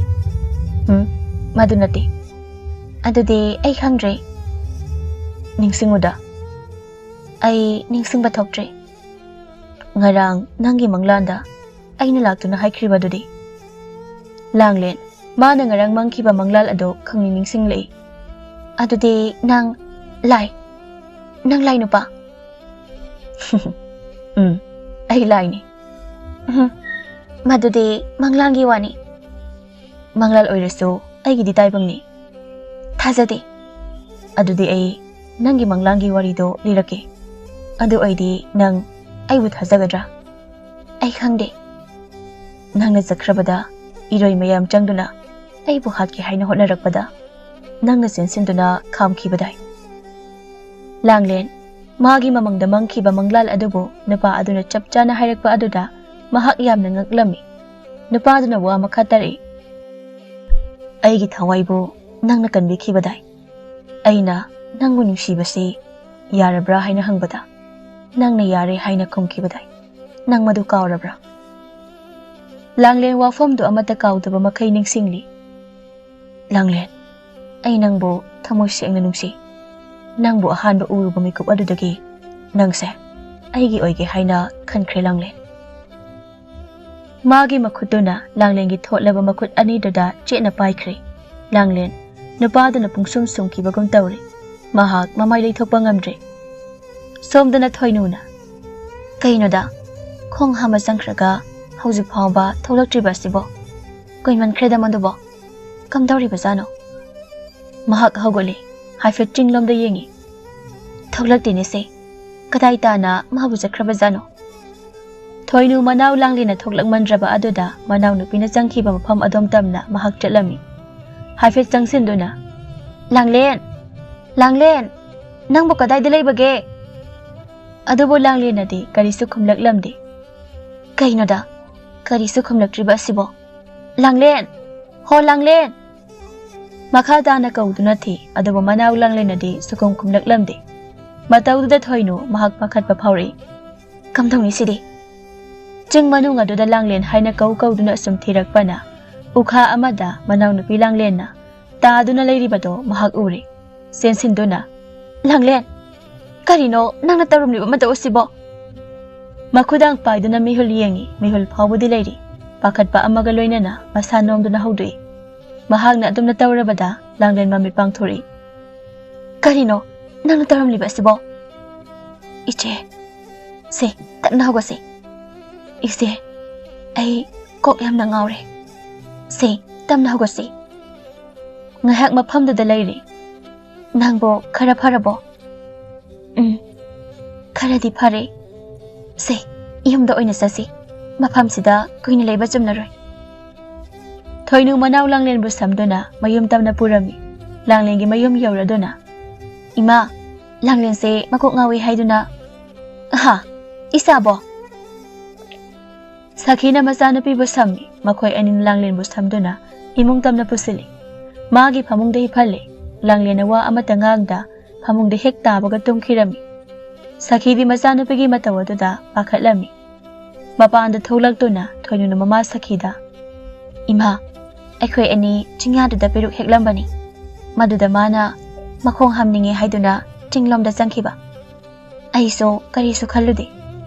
"ꯎꯝ, ꯃꯗꯨ ꯅꯠꯇꯦ꯫" "ꯑꯗꯨꯗꯤ ꯑꯩ ꯈꯪꯗ꯭ꯔꯦ꯫" "ꯅꯤꯡꯁꯤꯡꯉꯨꯗ꯫" "ꯑꯩ ꯅꯤꯡꯁꯤꯡꯕ ꯊꯣꯛꯇ꯭ꯔꯦ꯫" "ꯉꯔꯥꯡ ꯅꯪꯒꯤ ꯃꯪꯂꯥꯟꯗ ꯑꯩꯅ ꯂꯥꯛꯇꯨꯅ ꯍꯥꯏꯈ꯭ꯔꯤꯕꯗꯨꯗꯤ?" ꯂꯥꯡꯂꯦꯟ ꯃꯥꯅ ꯉꯔꯥꯡ ꯃꯪꯈꯤꯕ ꯃꯪꯂꯥꯜ ꯑꯗꯨ ꯈꯪꯅꯤꯡ ꯅꯤꯡꯁꯤꯡꯂꯛꯏ꯫ "ꯑꯗꯨꯗꯤ ꯅꯪ ꯂꯥꯏ, ꯅꯪ ꯂꯥꯏ ꯅꯨꯄꯥ?" "ꯎꯝ, ꯑꯩ ꯂꯥꯏꯅꯤ꯫" "ꯎꯝ, ꯃꯗꯨꯗꯤ ꯃꯪꯂꯥꯟꯒꯤ ꯋꯥꯅꯤ꯫" "ꯃꯪꯂꯥꯜ ꯑꯣꯏꯔꯁꯨ ꯑꯩꯒꯤꯗꯤ ꯇꯥꯏꯕꯪꯅꯤ꯫" "ꯊꯥꯖꯗꯦ꯫" "ꯑꯗꯨꯗꯤ ꯑꯩ ꯅꯪꯒꯤ ꯃꯪꯂꯥꯟꯒꯤ ꯋꯥꯔꯤꯗꯣ ꯂꯤꯔꯛꯀꯦ꯫ ꯑꯗꯨ ꯑꯣꯏꯗꯤ ꯅꯪ ꯑꯩꯕꯨ ꯊꯥꯖꯒꯗ꯭ꯔꯥ?" "ꯑꯩ ꯈꯪꯗꯦ꯫" "ꯅꯪꯅ ꯆꯠꯈ꯭ꯔꯕꯗ ꯏꯔꯣꯏ ꯃꯌꯥꯝ ꯆꯪꯗꯨꯅ ꯑꯩꯕꯨ ꯍꯥꯠꯀꯦ ꯍꯥꯏꯅ ꯍꯣꯠꯅꯔꯛꯄꯗ ꯅꯪꯅ ꯆꯦꯟꯁꯤꯟꯗꯨꯅ ꯈꯥꯝꯈꯤꯕꯗꯥꯏ?" ꯂꯥꯡꯂꯦꯟ, ꯃꯥꯒꯤ ꯃꯃꯪꯗ ꯃꯪꯈꯤꯕ ꯃꯪꯂꯥꯜ ꯑꯗꯨꯕꯨ ꯅꯨꯄꯥ ꯑꯗꯨꯅ ꯆꯞ ꯆꯥꯅ ꯍꯥꯏꯔꯛꯄ ꯑꯗꯨꯗ ꯃꯍꯥꯛ ꯌꯥꯝꯅ ꯉꯛꯂꯝꯃꯤ꯫ ꯅꯨꯄꯥꯗꯨꯅ ꯋꯥ ꯃꯈꯥ ꯇꯥꯔꯛꯏ, "ꯑꯩꯒꯤ ꯊꯋꯥꯏꯕꯨ ꯅꯪꯅ ꯀꯟꯕꯤꯈꯤꯕꯗꯥꯏ? ꯑꯩꯅ ꯅꯪꯕꯨ ꯅꯨꯡꯁꯤꯕꯁꯤ ꯌꯥꯔꯕ꯭ꯔꯥ ꯍꯥꯏꯅ ꯍꯪꯕꯗ ꯅꯪꯅ ꯌꯥꯔꯦ ꯍꯥꯏꯅ ꯈꯨꯝꯈꯤꯕꯗꯥꯏ? ꯅꯪ ꯃꯗꯨ ꯀꯥꯎꯔꯕ꯭ꯔꯥ?" ꯂꯥꯡꯂꯦꯟ ꯋꯥꯐꯝꯗꯨ ꯑꯃꯠꯇ ꯀꯥꯎꯗꯕ ꯃꯈꯩ ꯅꯤꯡꯁꯤꯡꯂꯤ꯫ "ꯂꯥꯡꯂꯦꯟ, ꯑꯩ ꯅꯪꯕꯨ ꯊꯃꯣꯏ ꯁꯦꯡꯅ ꯅꯨꯡꯁꯤ꯫ ꯅꯪꯕꯨ ꯑꯍꯥꯟꯕ ꯎꯔꯨꯕ ꯃꯤꯀꯨꯞ ꯑꯗꯨꯗꯒꯤ ꯅꯪꯁꯦ ꯑꯩꯒꯤ ꯑꯣꯏꯒꯦ ꯍꯥꯏꯅ ꯈꯟꯈ꯭ꯔꯦ, ꯂꯥꯡꯂꯦꯟ꯫" ꯃꯥꯒꯤ ꯃꯈꯨꯠꯇꯨꯅ ꯂꯥꯡꯂꯦꯟꯒꯤ ꯊꯣꯠꯂꯕ ꯃꯈꯨꯠ ꯑꯅꯤꯗꯨꯗ ꯆꯦꯠꯅ ꯄꯥꯏꯈ꯭ꯔꯦ꯫ ꯂꯥꯡꯂꯦꯟ ꯅꯨꯄꯥꯗꯨꯅ ꯄꯨꯡꯁꯨꯝ ꯁꯨꯝꯈꯤꯕꯒꯨꯝ ꯇꯧꯔꯦ꯫ ꯃꯍꯥꯛ ꯃꯃꯥꯏ ꯂꯩꯊꯣꯛꯄ ꯉꯝꯗ꯭ꯔꯦ꯫ ꯁꯣꯝꯗꯅ ꯊꯣꯏꯅꯨꯅ, "ꯀꯩꯅꯣꯗ, ꯈꯣꯡ ꯍꯥꯝꯕ ꯆꯪꯈ꯭ꯔꯒ ꯍꯧꯖꯤꯛ ꯐꯥꯎꯕ ꯊꯣꯛꯂꯛꯇ꯭ꯔꯤꯕ ꯑꯁꯤꯕꯣ? ꯀꯨꯏꯃꯟꯈ꯭ꯔꯦꯗ ꯃꯗꯨꯕꯣ꯫ ꯀꯝꯗꯧꯔꯤꯕꯖꯥꯠꯅꯣ?" ꯃꯍꯥꯛ ꯍꯧꯒꯠꯂꯤ꯫ ꯍꯥꯏꯐꯦꯠ ꯆꯤꯡꯂꯣꯝꯗ ꯌꯦꯡꯉꯤ꯫ "ꯊꯣꯛꯂꯛꯇꯦꯅꯦ ꯁꯦ꯫ ꯀꯗꯥꯏ ꯇꯥꯅ ꯃꯥꯕꯨ ꯆꯠꯈ꯭ꯔꯕꯖꯥꯠꯅꯣ?" ꯊꯣꯏꯅꯨ ꯃꯅꯥꯎ ꯂꯥꯡꯂꯦꯟꯅ ꯊꯣꯛꯂꯛꯃꯟꯗ꯭ꯔꯕ ꯑꯗꯨꯗ ꯃꯅꯥꯎꯅꯨꯄꯤꯅ ꯆꯪꯈꯤꯕ ꯃꯐꯝ ꯑꯗꯣꯝ ꯇꯝꯅ ꯃꯍꯥꯛ ꯆꯠꯂꯝꯃꯤ꯫ ꯍꯥꯏꯐꯦꯠ ꯆꯪꯁꯤꯟꯗꯨꯅ, "ꯂꯥꯡꯂꯦꯟ! ꯂꯥꯡꯂꯦꯟ! ꯅꯪꯕꯨ ꯀꯗꯥꯏꯗ ꯂꯩꯕꯒꯦ?" ꯑꯗꯨꯕꯨ ꯂꯥꯡꯂꯦꯟꯅꯗꯤ ꯀꯔꯤꯁꯨ ꯈꯨꯝꯂꯛꯂꯝꯗꯦ꯫ ꯀꯩꯅꯣꯗ, ꯀꯔꯤꯁꯨ ꯈꯨꯝꯂꯛꯇ꯭ꯔꯤꯕ ꯑꯁꯤꯕꯣ? "ꯂꯥꯡꯂꯦꯟ! ꯍꯣ ꯂꯥꯡꯂꯦꯟ!" ꯃꯈꯥ ꯇꯥꯅ ꯀꯧꯗꯨꯅ ꯊꯤ, ꯑꯗꯨꯕꯨ ꯃꯅꯥꯎ ꯂꯥꯡꯂꯦꯟꯅꯗꯤ ꯁꯨꯈꯨꯝ ꯈꯨꯝꯂꯛꯂꯝꯗꯦ꯫ ꯃꯇꯧꯗꯨꯗ ꯊꯣꯏꯅꯨ ꯃꯍꯥꯛ ꯄꯥꯈꯠꯄ ꯐꯥꯎꯔꯛꯏ꯫ "ꯀꯝꯗꯧꯅꯤ ꯁꯤꯗꯤ?" ꯆꯤꯡ ꯃꯅꯨꯡ ꯑꯗꯨꯗ ꯂꯥꯡꯂꯦꯟ ꯍꯥꯏꯅ ꯀꯧ ꯀꯧꯗꯨꯅ ꯑꯁꯨꯝ ꯊꯤꯔꯛꯄꯅ ꯎꯈꯥ ꯑꯃꯗ ꯃꯅꯥꯎꯅꯨꯄꯤ ꯂꯥꯡꯂꯦꯟꯅ ꯇꯥꯗꯨꯅ ꯂꯩꯔꯤꯕꯗꯣ ꯃꯍꯥꯛ ꯎꯔꯦ꯫ ꯆꯦꯟꯁꯤꯟꯗꯨꯅ, "ꯂꯥꯡꯂꯦꯟ, ꯀꯔꯤꯅꯣ ꯅꯪꯅ ꯇꯧꯔꯝꯂꯤꯕ ꯃꯇꯧ ꯑꯁꯤꯕꯣ?" ꯃꯈꯨꯗꯥꯡ ꯄꯥꯏꯗꯨꯅ ꯃꯤꯍꯨꯜ ꯌꯦꯡꯉꯤ꯫ ꯃꯤꯍꯨꯜ ꯐꯥꯎꯕꯗꯤ ꯂꯩꯔꯤ꯫ ꯄꯥꯈꯠꯄ ꯑꯃꯒ ꯂꯣꯏꯅꯅ ꯃꯁꯥ ꯅꯣꯝꯗꯨꯅ ꯍꯧꯗꯣꯛꯏ꯫ ꯃꯍꯥꯛꯅ ꯑꯗꯨꯝꯅ ꯇꯧꯔꯕꯗ ꯂꯥꯡꯂꯦꯟ ꯃꯃꯤꯠ ꯄꯥꯡꯊꯣꯔꯛꯏ꯫ "ꯀꯔꯤꯅꯣ ꯅꯪꯅ ꯇꯧꯔꯝꯂꯤꯕ ꯑꯁꯤꯕꯣ?" "ꯏꯆꯦ, ꯁꯦ, ꯇꯞꯅ ꯍꯧꯒꯠꯁꯤ꯫ ꯏꯆꯦ, ꯑꯩ ꯀꯣꯛ ꯌꯥꯝꯅ ꯉꯥꯎꯔꯦ꯫ ꯁꯦ, ꯇꯞꯅ ꯍꯧꯒꯠꯁꯤ꯫ ꯉꯥꯏꯍꯥꯛ ꯃꯐꯝꯗꯨꯗ ꯂꯩꯔꯤ꯫ ꯅꯪꯕꯨ ꯈꯔ ꯐꯔꯕꯣ?" "ꯎꯝ, ꯈꯔꯗꯤ ꯐꯔꯦ꯫ ꯁꯦ, ꯌꯨꯝꯗ ꯑꯣꯏꯅ ꯆꯠꯁꯤ꯫ ꯃꯐꯝꯁꯤꯗ ꯀꯨꯏꯅ ꯂꯩꯕ ꯆꯨꯝꯅꯔꯣꯏ꯫" ꯊꯣꯏꯅꯨ ꯃꯅꯥꯎ ꯂꯥꯡꯂꯦꯟꯕꯨ ꯁꯝꯗꯨꯅ ꯃꯌꯨꯝ ꯇꯝꯅ ꯄꯨꯔꯝꯃꯤ꯫ ꯂꯥꯡꯂꯦꯟꯒꯤ ꯃꯌꯨꯝ ꯌꯧꯔꯗꯨꯅ, "ꯏꯃꯥ, ꯂꯥꯡꯂꯦꯟꯁꯦ ꯃꯀꯣꯛ ꯉꯥꯎꯏ ꯍꯥꯏꯗꯨꯅ꯫ ꯑꯍꯥ, ꯏꯆꯥꯕꯣ!" ꯁꯈꯤꯅ ꯃꯆꯥꯅꯨꯄꯤꯕꯨ ꯁꯝꯃꯤ꯫ ꯃꯈꯣꯏ ꯑꯅꯤꯅ ꯂꯥꯡꯂꯦꯟꯕꯨ ꯁꯝꯗꯨꯅ ꯏꯃꯨꯡ ꯇꯝꯅ ꯄꯨꯁꯤꯜꯂꯤ꯫ ꯃꯥꯒꯤ ꯐꯃꯨꯡꯗ ꯍꯤꯞꯍꯜꯂꯦ꯫ ꯂꯥꯡꯂꯦꯟꯅ ꯋꯥ ꯑꯃꯠꯇ ꯉꯥꯡꯗ ꯐꯃꯨꯡꯗ ꯍꯦꯛ ꯇꯥꯕꯒ ꯇꯨꯝꯈꯤꯔꯝꯃꯤ꯫ ꯁꯈꯤꯗꯤ ꯃꯆꯥꯅꯨꯄꯤꯒꯤ ꯃꯇꯧ ꯑꯗꯨꯗ ꯄꯥꯈꯠꯂꯝꯃꯤ꯫ ꯃꯄꯥꯟꯗ ꯊꯣꯛꯂꯛꯇꯨꯅ ꯊꯣꯏꯅꯨꯅ ꯃꯃꯥ ꯁꯈꯤꯗ, "ꯏꯃꯥ, ꯑꯩꯈꯣꯏ ꯑꯅꯤ ꯆꯤꯡꯌꯥꯗꯨꯗ ꯄꯦꯔꯨꯛ ꯍꯦꯛꯂꯝꯕꯅꯤ꯫ ꯃꯗꯨꯗ ꯃꯥꯅ ꯃꯈꯣꯡ ꯍꯥꯝꯅꯤꯡꯉꯦ ꯍꯥꯏꯗꯨꯅ ꯆꯤꯡꯂꯣꯝꯗ ꯆꯪꯈꯤꯕ꯫ ꯑꯩꯁꯨ ꯀꯔꯤꯁꯨ ꯈꯜꯂꯨꯗꯦ꯫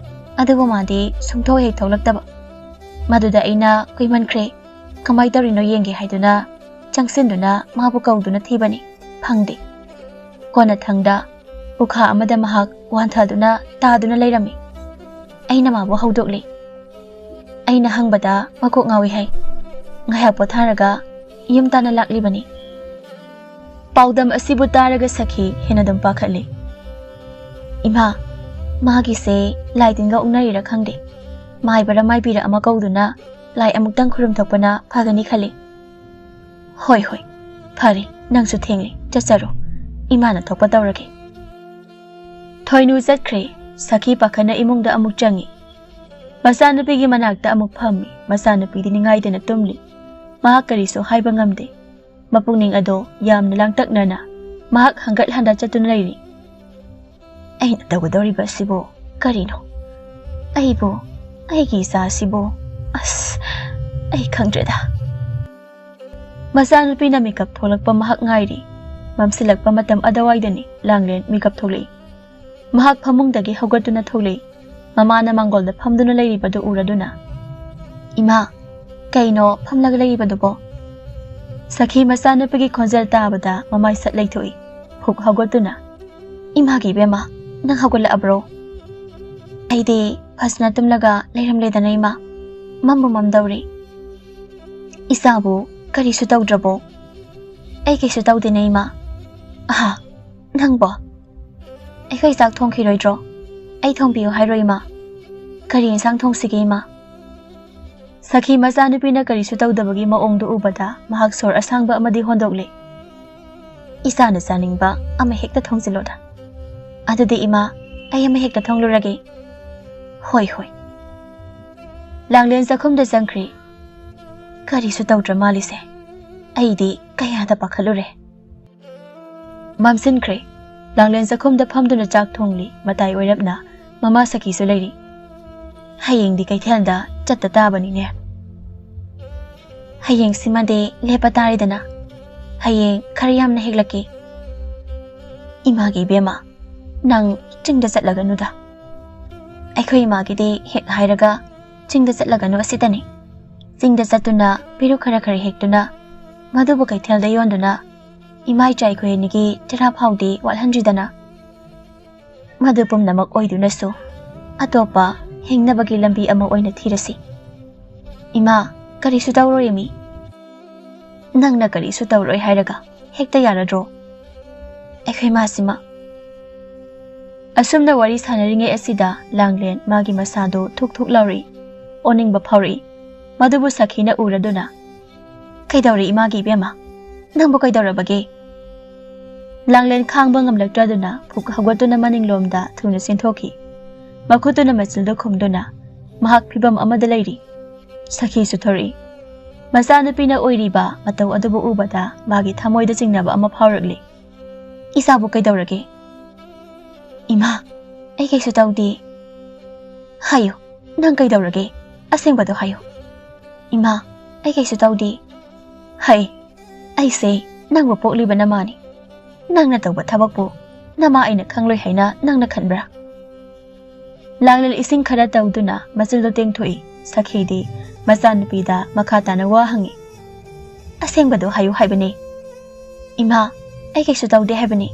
ꯑꯗꯨꯕꯨ ꯃꯥꯗꯤ ꯁꯨꯡꯊꯣꯛ ꯍꯦꯛ ꯊꯣꯛꯂꯛꯇꯕ꯫ ꯃꯗꯨꯗ ꯑꯩꯅ ꯀꯨꯏꯃꯟꯈ꯭ꯔꯦ, ꯀꯃꯥꯏ ꯇꯧꯔꯤꯅꯣ ꯌꯦꯡꯒꯦ ꯍꯥꯏꯗꯨꯅ ꯆꯪꯁꯤꯟꯗꯨꯅ ꯃꯥꯕꯨ ꯀꯧꯗꯨꯅ ꯊꯤꯕꯅꯤ, ꯐꯪꯗꯦ꯫ ꯀꯣꯟꯅꯊꯪꯗ ꯎꯈꯥ ꯑꯃꯗ ꯃꯍꯥꯛ ꯋꯥꯟꯊꯗꯨꯅ ꯇꯥꯗꯨꯅ ꯂꯩꯔꯝꯃꯤ꯫ ꯑꯩꯅ ꯃꯥꯕꯨ ꯍꯧꯗꯣꯛꯂꯤ꯫ ꯑꯩꯅ ꯍꯪꯕꯗ ꯃꯀꯣꯛ ꯉꯥꯎꯏ ꯍꯥꯏ꯫ ꯉꯥꯏꯍꯥꯛ ꯄꯣꯊꯥꯔꯒ ꯌꯨꯝ ꯇꯥꯟꯅ ꯂꯥꯛꯂꯤꯕꯅꯤ꯫" ꯄꯥꯎꯗꯝ ꯑꯁꯤꯕꯨ ꯇꯥꯔꯒ ꯁꯈꯤ ꯍꯦꯟꯅ ꯑꯗꯨꯝ ꯄꯥꯈꯠꯂꯤ꯫ "ꯏꯃꯥ, ꯃꯥꯒꯤꯁꯦ ꯂꯥꯏ ꯇꯤꯟꯒ ꯑꯣꯛꯅꯔꯤꯔꯥ ꯈꯪꯗꯦ꯫ ꯃꯥꯏꯕꯔ ꯃꯥꯏꯕꯤꯔ ꯑꯃ ꯀꯧꯗꯨꯅ ꯂꯥꯏ ꯑꯃꯨꯛꯇꯪ ꯈꯨꯔꯨꯝ ꯊꯣꯛꯄꯅ ꯐꯒꯅꯤ ꯈꯜꯂꯤ꯫" "ꯍꯣꯏ, ꯍꯣꯏ, ꯐꯔꯦ, ꯅꯪꯁꯨ ꯊꯦꯡꯂꯦ, ꯆꯠꯆꯔꯣ꯫ ꯏꯃꯥꯅ ꯊꯣꯛꯄ ꯇꯧꯔꯒꯦ꯫" ꯊꯣꯏꯅꯨ ꯆꯠꯈ꯭ꯔꯦ꯫ ꯁꯈꯤ ꯄꯥꯈꯠꯅ ꯏꯃꯨꯡꯗ ꯑꯃꯨꯛ ꯆꯪꯉꯤ꯫ ꯃꯆꯥꯅꯨꯄꯤꯒꯤ ꯃꯅꯥꯛꯇ ꯑꯃꯨꯛ ꯐꯝꯃꯤ꯫ ꯃꯆꯥꯅꯨꯄꯤꯗꯤ ꯅꯤꯡꯉꯥꯏꯗꯅ ꯇꯨꯝꯂꯤ꯫ ꯃꯍꯥꯛ ꯀꯔꯤꯁꯨ ꯍꯥꯏꯕ ꯉꯝꯗꯦ꯫ ꯃꯄꯨꯛꯅꯤꯡ ꯑꯗꯣ ꯌꯥꯝꯅ ꯂꯥꯡꯇꯛꯅꯅ ꯃꯍꯥꯛ ꯍꯪꯒꯠ ꯍꯟꯗ ꯆꯠꯇꯨꯅ ꯂꯩꯔꯤ꯫ "ꯑꯩꯅ ꯇꯧꯒꯗꯧꯔꯤꯕ ꯑꯁꯤꯕꯨ ꯀꯔꯤꯅꯣ? ꯑꯩꯕꯨ, ꯑꯩꯒꯤ ꯏꯆꯥ ꯑꯁꯤꯕꯨ, ꯑꯁ, ꯑꯩ ꯈꯪꯗ꯭ꯔꯦꯗ꯫" ꯃꯆꯥꯅꯨꯄꯤꯅ ꯃꯤꯀꯞ ꯊꯣꯛꯂꯛꯄ ꯃꯍꯥꯛ ꯉꯥꯏꯔꯤ꯫ ꯃꯝꯁꯤꯜꯂꯛꯄ ꯃꯇꯝ ꯑꯗꯨꯋꯥꯏꯗꯅꯤ ꯂꯥꯡꯂꯦꯟ ꯃꯤꯀꯞ ꯊꯣꯛꯂꯛꯏ꯫ ꯃꯍꯥꯛ ꯐꯃꯨꯡꯗꯒꯤ ꯍꯧꯒꯠꯇꯨꯅ ꯊꯣꯛꯂꯛꯏ꯫ ꯃꯃꯥꯅ ꯃꯥꯡꯒꯣꯜꯗ ꯐꯝꯗꯨꯅ ꯂꯩꯔꯤꯕꯗꯨ ꯎꯔꯗꯨꯅ, "ꯏꯃꯥ, ꯀꯩꯅꯣ ꯐꯝꯂꯒ ꯂꯩꯔꯤꯕꯗꯨꯕꯣ?" ꯁꯈꯤ ꯃꯆꯥꯅꯨꯄꯤꯒꯤ ꯈꯣꯟꯖꯦꯜ ꯇꯥꯕꯗ ꯃꯃꯥꯏ ꯁꯠ ꯂꯩꯊꯣꯛꯏ꯫ ꯍꯨꯛ ꯍꯧꯒꯠꯇꯨꯅ, "ꯏꯃꯥꯒꯤ ꯏꯕꯦꯝꯃ, ꯅꯪ ꯍꯧꯒꯠꯂꯛꯑꯕ꯭ꯔꯣ?" "ꯑꯩꯗꯤ ꯐꯖꯅ ꯇꯨꯝꯂꯒ ꯂꯩꯔꯝꯂꯦꯗꯅ ꯏꯃꯥ, ꯃꯝꯕꯨ ꯃꯝꯗꯧꯔꯦ꯫" "ꯏꯆꯥꯕꯨ ꯀꯔꯤꯁꯨ ꯇꯧꯗ꯭ꯔꯕꯣ?" "ꯑꯩ ꯀꯩꯁꯨ ꯇꯧꯗꯦꯅꯦ ꯏꯃꯥ꯫" "ꯑꯍꯥ, ꯅꯪꯕꯣ? ꯑꯩꯈꯣꯏ ꯆꯥꯛ ꯊꯣꯡꯈꯤꯔꯣꯏꯗ꯭ꯔꯣ? ꯑꯩ ꯊꯣꯡꯕꯤꯌꯨ ꯍꯥꯏꯔꯣ ꯏꯃꯥ? ꯀꯔꯤ ꯏꯟꯁꯥꯡ ꯊꯣꯡꯁꯤꯒꯦ ꯏꯃꯥ?" ꯁꯈꯤ ꯃꯆꯥꯅꯨꯄꯤꯅ ꯀꯔꯤꯁꯨ ꯇꯧꯗꯕꯒꯤ ꯃꯑꯣꯡꯗꯨ ꯎꯕꯗ ꯃꯍꯥꯛ ꯁꯣꯔ ꯑꯁꯥꯡꯕ ꯑꯃꯗꯤ ꯍꯣꯟꯗꯣꯛꯂꯦ꯫ "ꯏꯆꯥꯅ ꯆꯥꯅꯤꯡꯕ ꯑꯃ ꯍꯦꯛꯇ ꯊꯣꯡꯖꯤꯜꯂꯣꯗ꯫" "ꯑꯗꯨꯗꯤ ꯏꯃꯥ, ꯑꯩ ꯑꯃ ꯍꯦꯛꯇ ꯊꯣꯡꯂꯨꯔꯒꯦ꯫" "ꯍꯣꯏ, ꯍꯣꯏ꯫" ꯂꯥꯡꯂꯦꯟ ꯆꯥꯛꯈꯨꯝꯗ ꯆꯪꯈ꯭ꯔꯦ꯫ ꯀꯔꯤꯁꯨ ꯇꯧꯗ꯭ꯔ ꯃꯥꯜꯂꯤꯁꯦ꯫ ꯑꯩꯗꯤ ꯀꯌꯥꯗ ꯄꯥꯈꯠꯂꯨꯔꯦ꯫ ꯃꯝꯁꯤꯟꯈ꯭ꯔꯦ꯫ ꯂꯥꯡꯂꯦꯟ ꯆꯥꯛꯈꯨꯝꯗ ꯐꯝꯗꯨꯅ ꯆꯥꯛ ꯊꯣꯡꯂꯤ꯫ ꯃꯇꯥꯏ ꯑꯣꯏꯔꯞꯅ ꯃꯃꯥ ꯁꯈꯤꯁꯨ ꯂꯩꯔꯤ꯫ "ꯍꯌꯦꯡꯗꯤ ꯀꯩꯊꯦꯜꯗ ꯆꯠꯇ ꯇꯥꯕꯅꯤꯅꯦ꯫" "ꯍꯌꯦꯡꯁꯤꯃꯗꯤ ꯂꯦꯞꯄ ꯇꯥꯔꯦꯗꯅ꯫ ꯍꯌꯦꯡ ꯈꯔ ꯌꯥꯝꯅ ꯍꯦꯛꯂꯛꯀꯦ꯫" "ꯏꯃꯥꯒꯤ ꯏꯕꯦꯝꯃ, ꯅꯪ ꯆꯤꯡꯗ ꯆꯠꯂꯒꯅꯨꯗ꯫ ꯑꯩꯈꯣꯏ ꯏꯃꯥꯒꯤꯗꯤ ꯍꯦꯛ ꯍꯥꯏꯔꯒ ꯆꯤꯡꯗ ꯆꯠꯂꯒꯅꯨ ꯑꯁꯤꯗꯅꯤ꯫ ꯆꯤꯡꯗ ꯆꯠꯇꯨꯅ ꯄꯦꯔꯨꯛ ꯈꯔ ꯈꯔ ꯍꯦꯛꯇꯨꯅ ꯃꯗꯨꯕꯨ ꯀꯩꯊꯦꯜꯗ ꯌꯣꯟꯗꯨꯅ ꯏꯃꯥ ꯏꯆꯥ ꯑꯩꯈꯣꯏ ꯑꯅꯤꯒꯤ ꯆꯔꯥ ꯐꯥꯎꯗꯤ ꯋꯥꯠꯍꯟꯗ꯭ꯔꯤꯗꯅ꯫ ꯃꯗꯨ ꯄꯨꯝꯅꯃꯛ ꯑꯣꯏꯗꯨꯅꯁꯨ ꯑꯇꯣꯞꯄ ꯍꯤꯡꯅꯕꯒꯤ ꯂꯝꯕꯤ ꯑꯃ ꯑꯣꯏꯅ ꯊꯤꯔꯁꯤ꯫" "ꯏꯃꯥ, ꯀꯔꯤꯁꯨ ꯇꯧꯔꯣꯏ ꯃꯤ꯫ ꯅꯪꯅ ꯀꯔꯤꯁꯨ ꯇꯧꯔꯣꯏ ꯍꯥꯏꯔꯒ ꯍꯦꯛꯇ ꯌꯥꯔꯗ꯭ꯔꯣ? ꯑꯩꯈꯣꯏ ꯃꯥꯁꯤꯃ꯫" ꯑꯁꯨꯝꯅ ꯋꯥꯔꯤ ꯁꯥꯟꯅꯔꯤꯉꯩ ꯑꯁꯤꯗ ꯂꯥꯡꯂꯦꯟ ꯃꯥꯒꯤ ꯃꯁꯥꯗꯨ ꯊꯨꯛ ꯊꯨꯛ ꯂꯥꯎꯔꯛꯏ꯫ ꯑꯣꯅꯤꯡꯕ ꯐꯥꯎꯔꯛꯏ꯫ ꯃꯗꯨꯕꯨ ꯁꯈꯤꯅ ꯎꯔꯗꯨꯅ, "ꯀꯩꯗꯧꯔꯦ ꯏꯃꯥꯒꯤ ꯏꯕꯦꯝꯃ? ꯅꯪꯕꯨ ꯀꯩꯗꯧꯔꯕꯒꯦ?" ꯂꯥꯡꯂꯦꯟ ꯈꯥꯡꯕ ꯉꯝꯂꯛꯇ꯭ꯔꯗꯨꯅ ꯐꯨꯛ ꯍꯧꯒꯠꯇꯨꯅ ꯃꯅꯤꯡꯂꯣꯝꯗ ꯊꯨꯅ ꯆꯦꯟꯊꯣꯛꯈꯤ꯫ ꯃꯈꯨꯠꯇꯨꯅ ꯃꯆꯤꯜꯗꯨ ꯈꯨꯝꯗꯨꯅ, ꯃꯍꯥꯛ ꯐꯤꯚꯝ ꯑꯃꯗ ꯂꯩꯔꯤ꯫ ꯁꯈꯤꯁꯨ ꯊꯣꯔꯛꯏ꯫ ꯃꯆꯥꯅꯨꯄꯤꯅ ꯑꯣꯏꯔꯤꯕ ꯃꯇꯧ ꯑꯗꯨꯕꯨ ꯎꯕꯗ ꯃꯥꯒꯤ ꯊꯃꯣꯏꯗ ꯆꯤꯡꯅꯕ ꯑꯃ ꯐꯥꯎꯔꯛꯂꯤ꯫ "ꯏꯆꯥꯕꯨ ꯀꯩꯗꯧꯔꯒꯦ?" "ꯏꯃꯥ, ꯑꯩ ꯀꯩꯁꯨ ꯇꯧꯗꯦ꯫" "ꯍꯥꯏꯌꯨ, ꯅꯪ ꯀꯩꯗꯧꯔꯒꯦ? ꯑꯁꯦꯡꯕꯗꯣ ꯍꯥꯏꯌꯨ꯫" "ꯏꯃꯥ, ꯑꯩ ꯀꯩꯁꯨ ꯇꯧꯗꯦ꯫" "ꯍꯩ, ꯑꯩꯁꯦ ꯅꯪꯕꯨ ꯄꯣꯛꯂꯤꯕ ꯅꯃꯥꯅꯤ꯫ ꯅꯪꯅ ꯇꯧꯕ ꯊꯕꯛꯄꯨ ꯅꯃꯥ ꯑꯩꯅ ꯈꯪꯂꯣꯏ ꯍꯥꯏꯅ ꯅꯪꯅ ꯈꯟꯕ꯭ꯔꯥ?" ꯂꯥꯡꯂꯦꯟ ꯏꯁꯤꯡ ꯈꯔ ꯇꯧꯗꯨꯅ ꯃꯆꯤꯜꯗꯣ ꯇꯦꯡꯊꯣꯛꯏ꯫ ꯁꯈꯤꯗꯤ ꯃꯆꯥꯅꯨꯄꯤꯗ ꯃꯈꯥ ꯇꯥꯅ ꯋꯥ ꯍꯪꯉꯤ꯫ "ꯑꯁꯦꯡꯕꯗꯣ ꯍꯥꯏꯌꯨ ꯍꯥꯏꯕꯅꯤ꯫ ꯏꯃꯥ, ꯑꯩ ꯀꯩꯁꯨ ꯇꯧꯗꯦ ꯍꯥꯏꯕꯅꯤ꯫"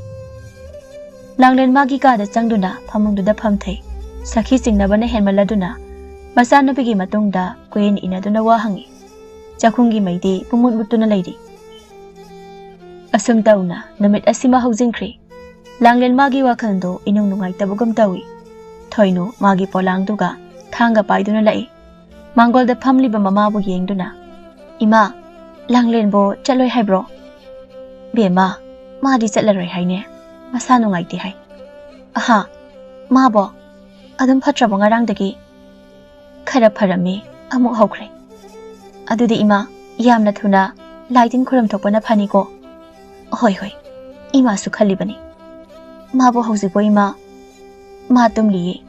ꯂꯥꯡꯂꯦꯟ ꯃꯥꯒꯤ ꯀꯥꯗ ꯆꯪꯗꯨꯅ ꯐꯃꯨꯡꯗꯨꯗ ꯐꯝꯊꯩ꯫ ꯁꯈꯤ ꯆꯤꯡꯅꯕꯅ ꯍꯦꯟꯃꯜꯂꯗꯨꯅ ꯃꯆꯥꯅꯨꯄꯤꯒꯤ ꯃꯇꯨꯡꯗ ꯀꯣꯏꯏꯟ ꯏꯟꯅꯗꯨꯅ ꯋꯥ ꯍꯪꯉꯤ꯫ ꯆꯥꯛꯈꯨꯝꯒꯤ ꯃꯩꯗꯤ ꯄꯨꯡꯃꯨꯠ ꯃꯨꯠꯇꯨꯅ ꯂꯩꯔꯤ꯫ ꯑꯁꯨꯝ ꯇꯧꯅ ꯅꯨꯃꯤꯠ ꯑꯁꯤꯃ ꯍꯧꯖꯤꯟꯈ꯭ꯔꯦ꯫ ꯂꯥꯡꯂꯦꯟ ꯃꯥꯒꯤ ꯋꯥꯈꯜꯗꯣ ꯏꯅꯨꯡ ꯅꯨꯡꯉꯥꯏꯇꯕꯒꯨꯝ ꯇꯧꯏ꯫ ꯊꯣꯏꯅꯨ ꯃꯥꯒꯤ ꯄꯣꯂꯥꯡꯗꯨꯒ ꯊꯥꯡꯒ ꯄꯥꯏꯗꯨꯅ ꯂꯥꯛꯏ꯫ ꯃꯥꯡꯒꯣꯜꯗ ꯐꯝꯂꯤꯕ ꯃꯃꯥꯕꯨ ꯌꯦꯡꯗꯨꯅ, "ꯏꯃꯥ, ꯂꯥꯡꯂꯦꯟꯕꯨ ꯆꯠꯂꯣꯏ ꯍꯥꯏꯕ꯭ꯔꯣ?" "ꯕꯦꯝꯃ, ꯃꯥꯗꯤ ꯆꯠꯂꯔꯣꯏ ꯍꯥꯏꯅꯦ, ꯃꯁꯥ ꯅꯨꯡꯉꯥꯏꯇꯦ ꯍꯥꯏ꯫" ꯑꯍꯥ, ꯃꯥꯕꯣ ꯑꯗꯨꯝ ꯐꯠꯇ꯭ꯔꯕꯣ ꯉꯔꯥꯡꯗꯒꯤ? ꯈꯔ ꯐꯔꯝꯃꯤ, ꯑꯃꯨꯛ ꯍꯧꯈ꯭ꯔꯦ꯫ ꯑꯗꯨꯗꯤ ꯏꯃꯥ, ꯌꯥꯝꯅ ꯊꯨꯅ ꯂꯥꯏ ꯇꯤꯟ ꯈꯨꯔꯨꯝ ꯊꯣꯛꯄꯅ ꯐꯅꯤꯀꯣ꯫ ꯍꯣꯏ ꯍꯣꯏ, ꯏꯃꯥꯁꯨ ꯈꯜꯂꯤꯕꯅꯤ꯫ ꯃꯥꯕꯨ ꯍꯧꯖꯤꯛꯄꯨ ꯏꯃꯥ? ꯃꯥ ꯇꯨꯝꯂꯤꯌꯦ꯫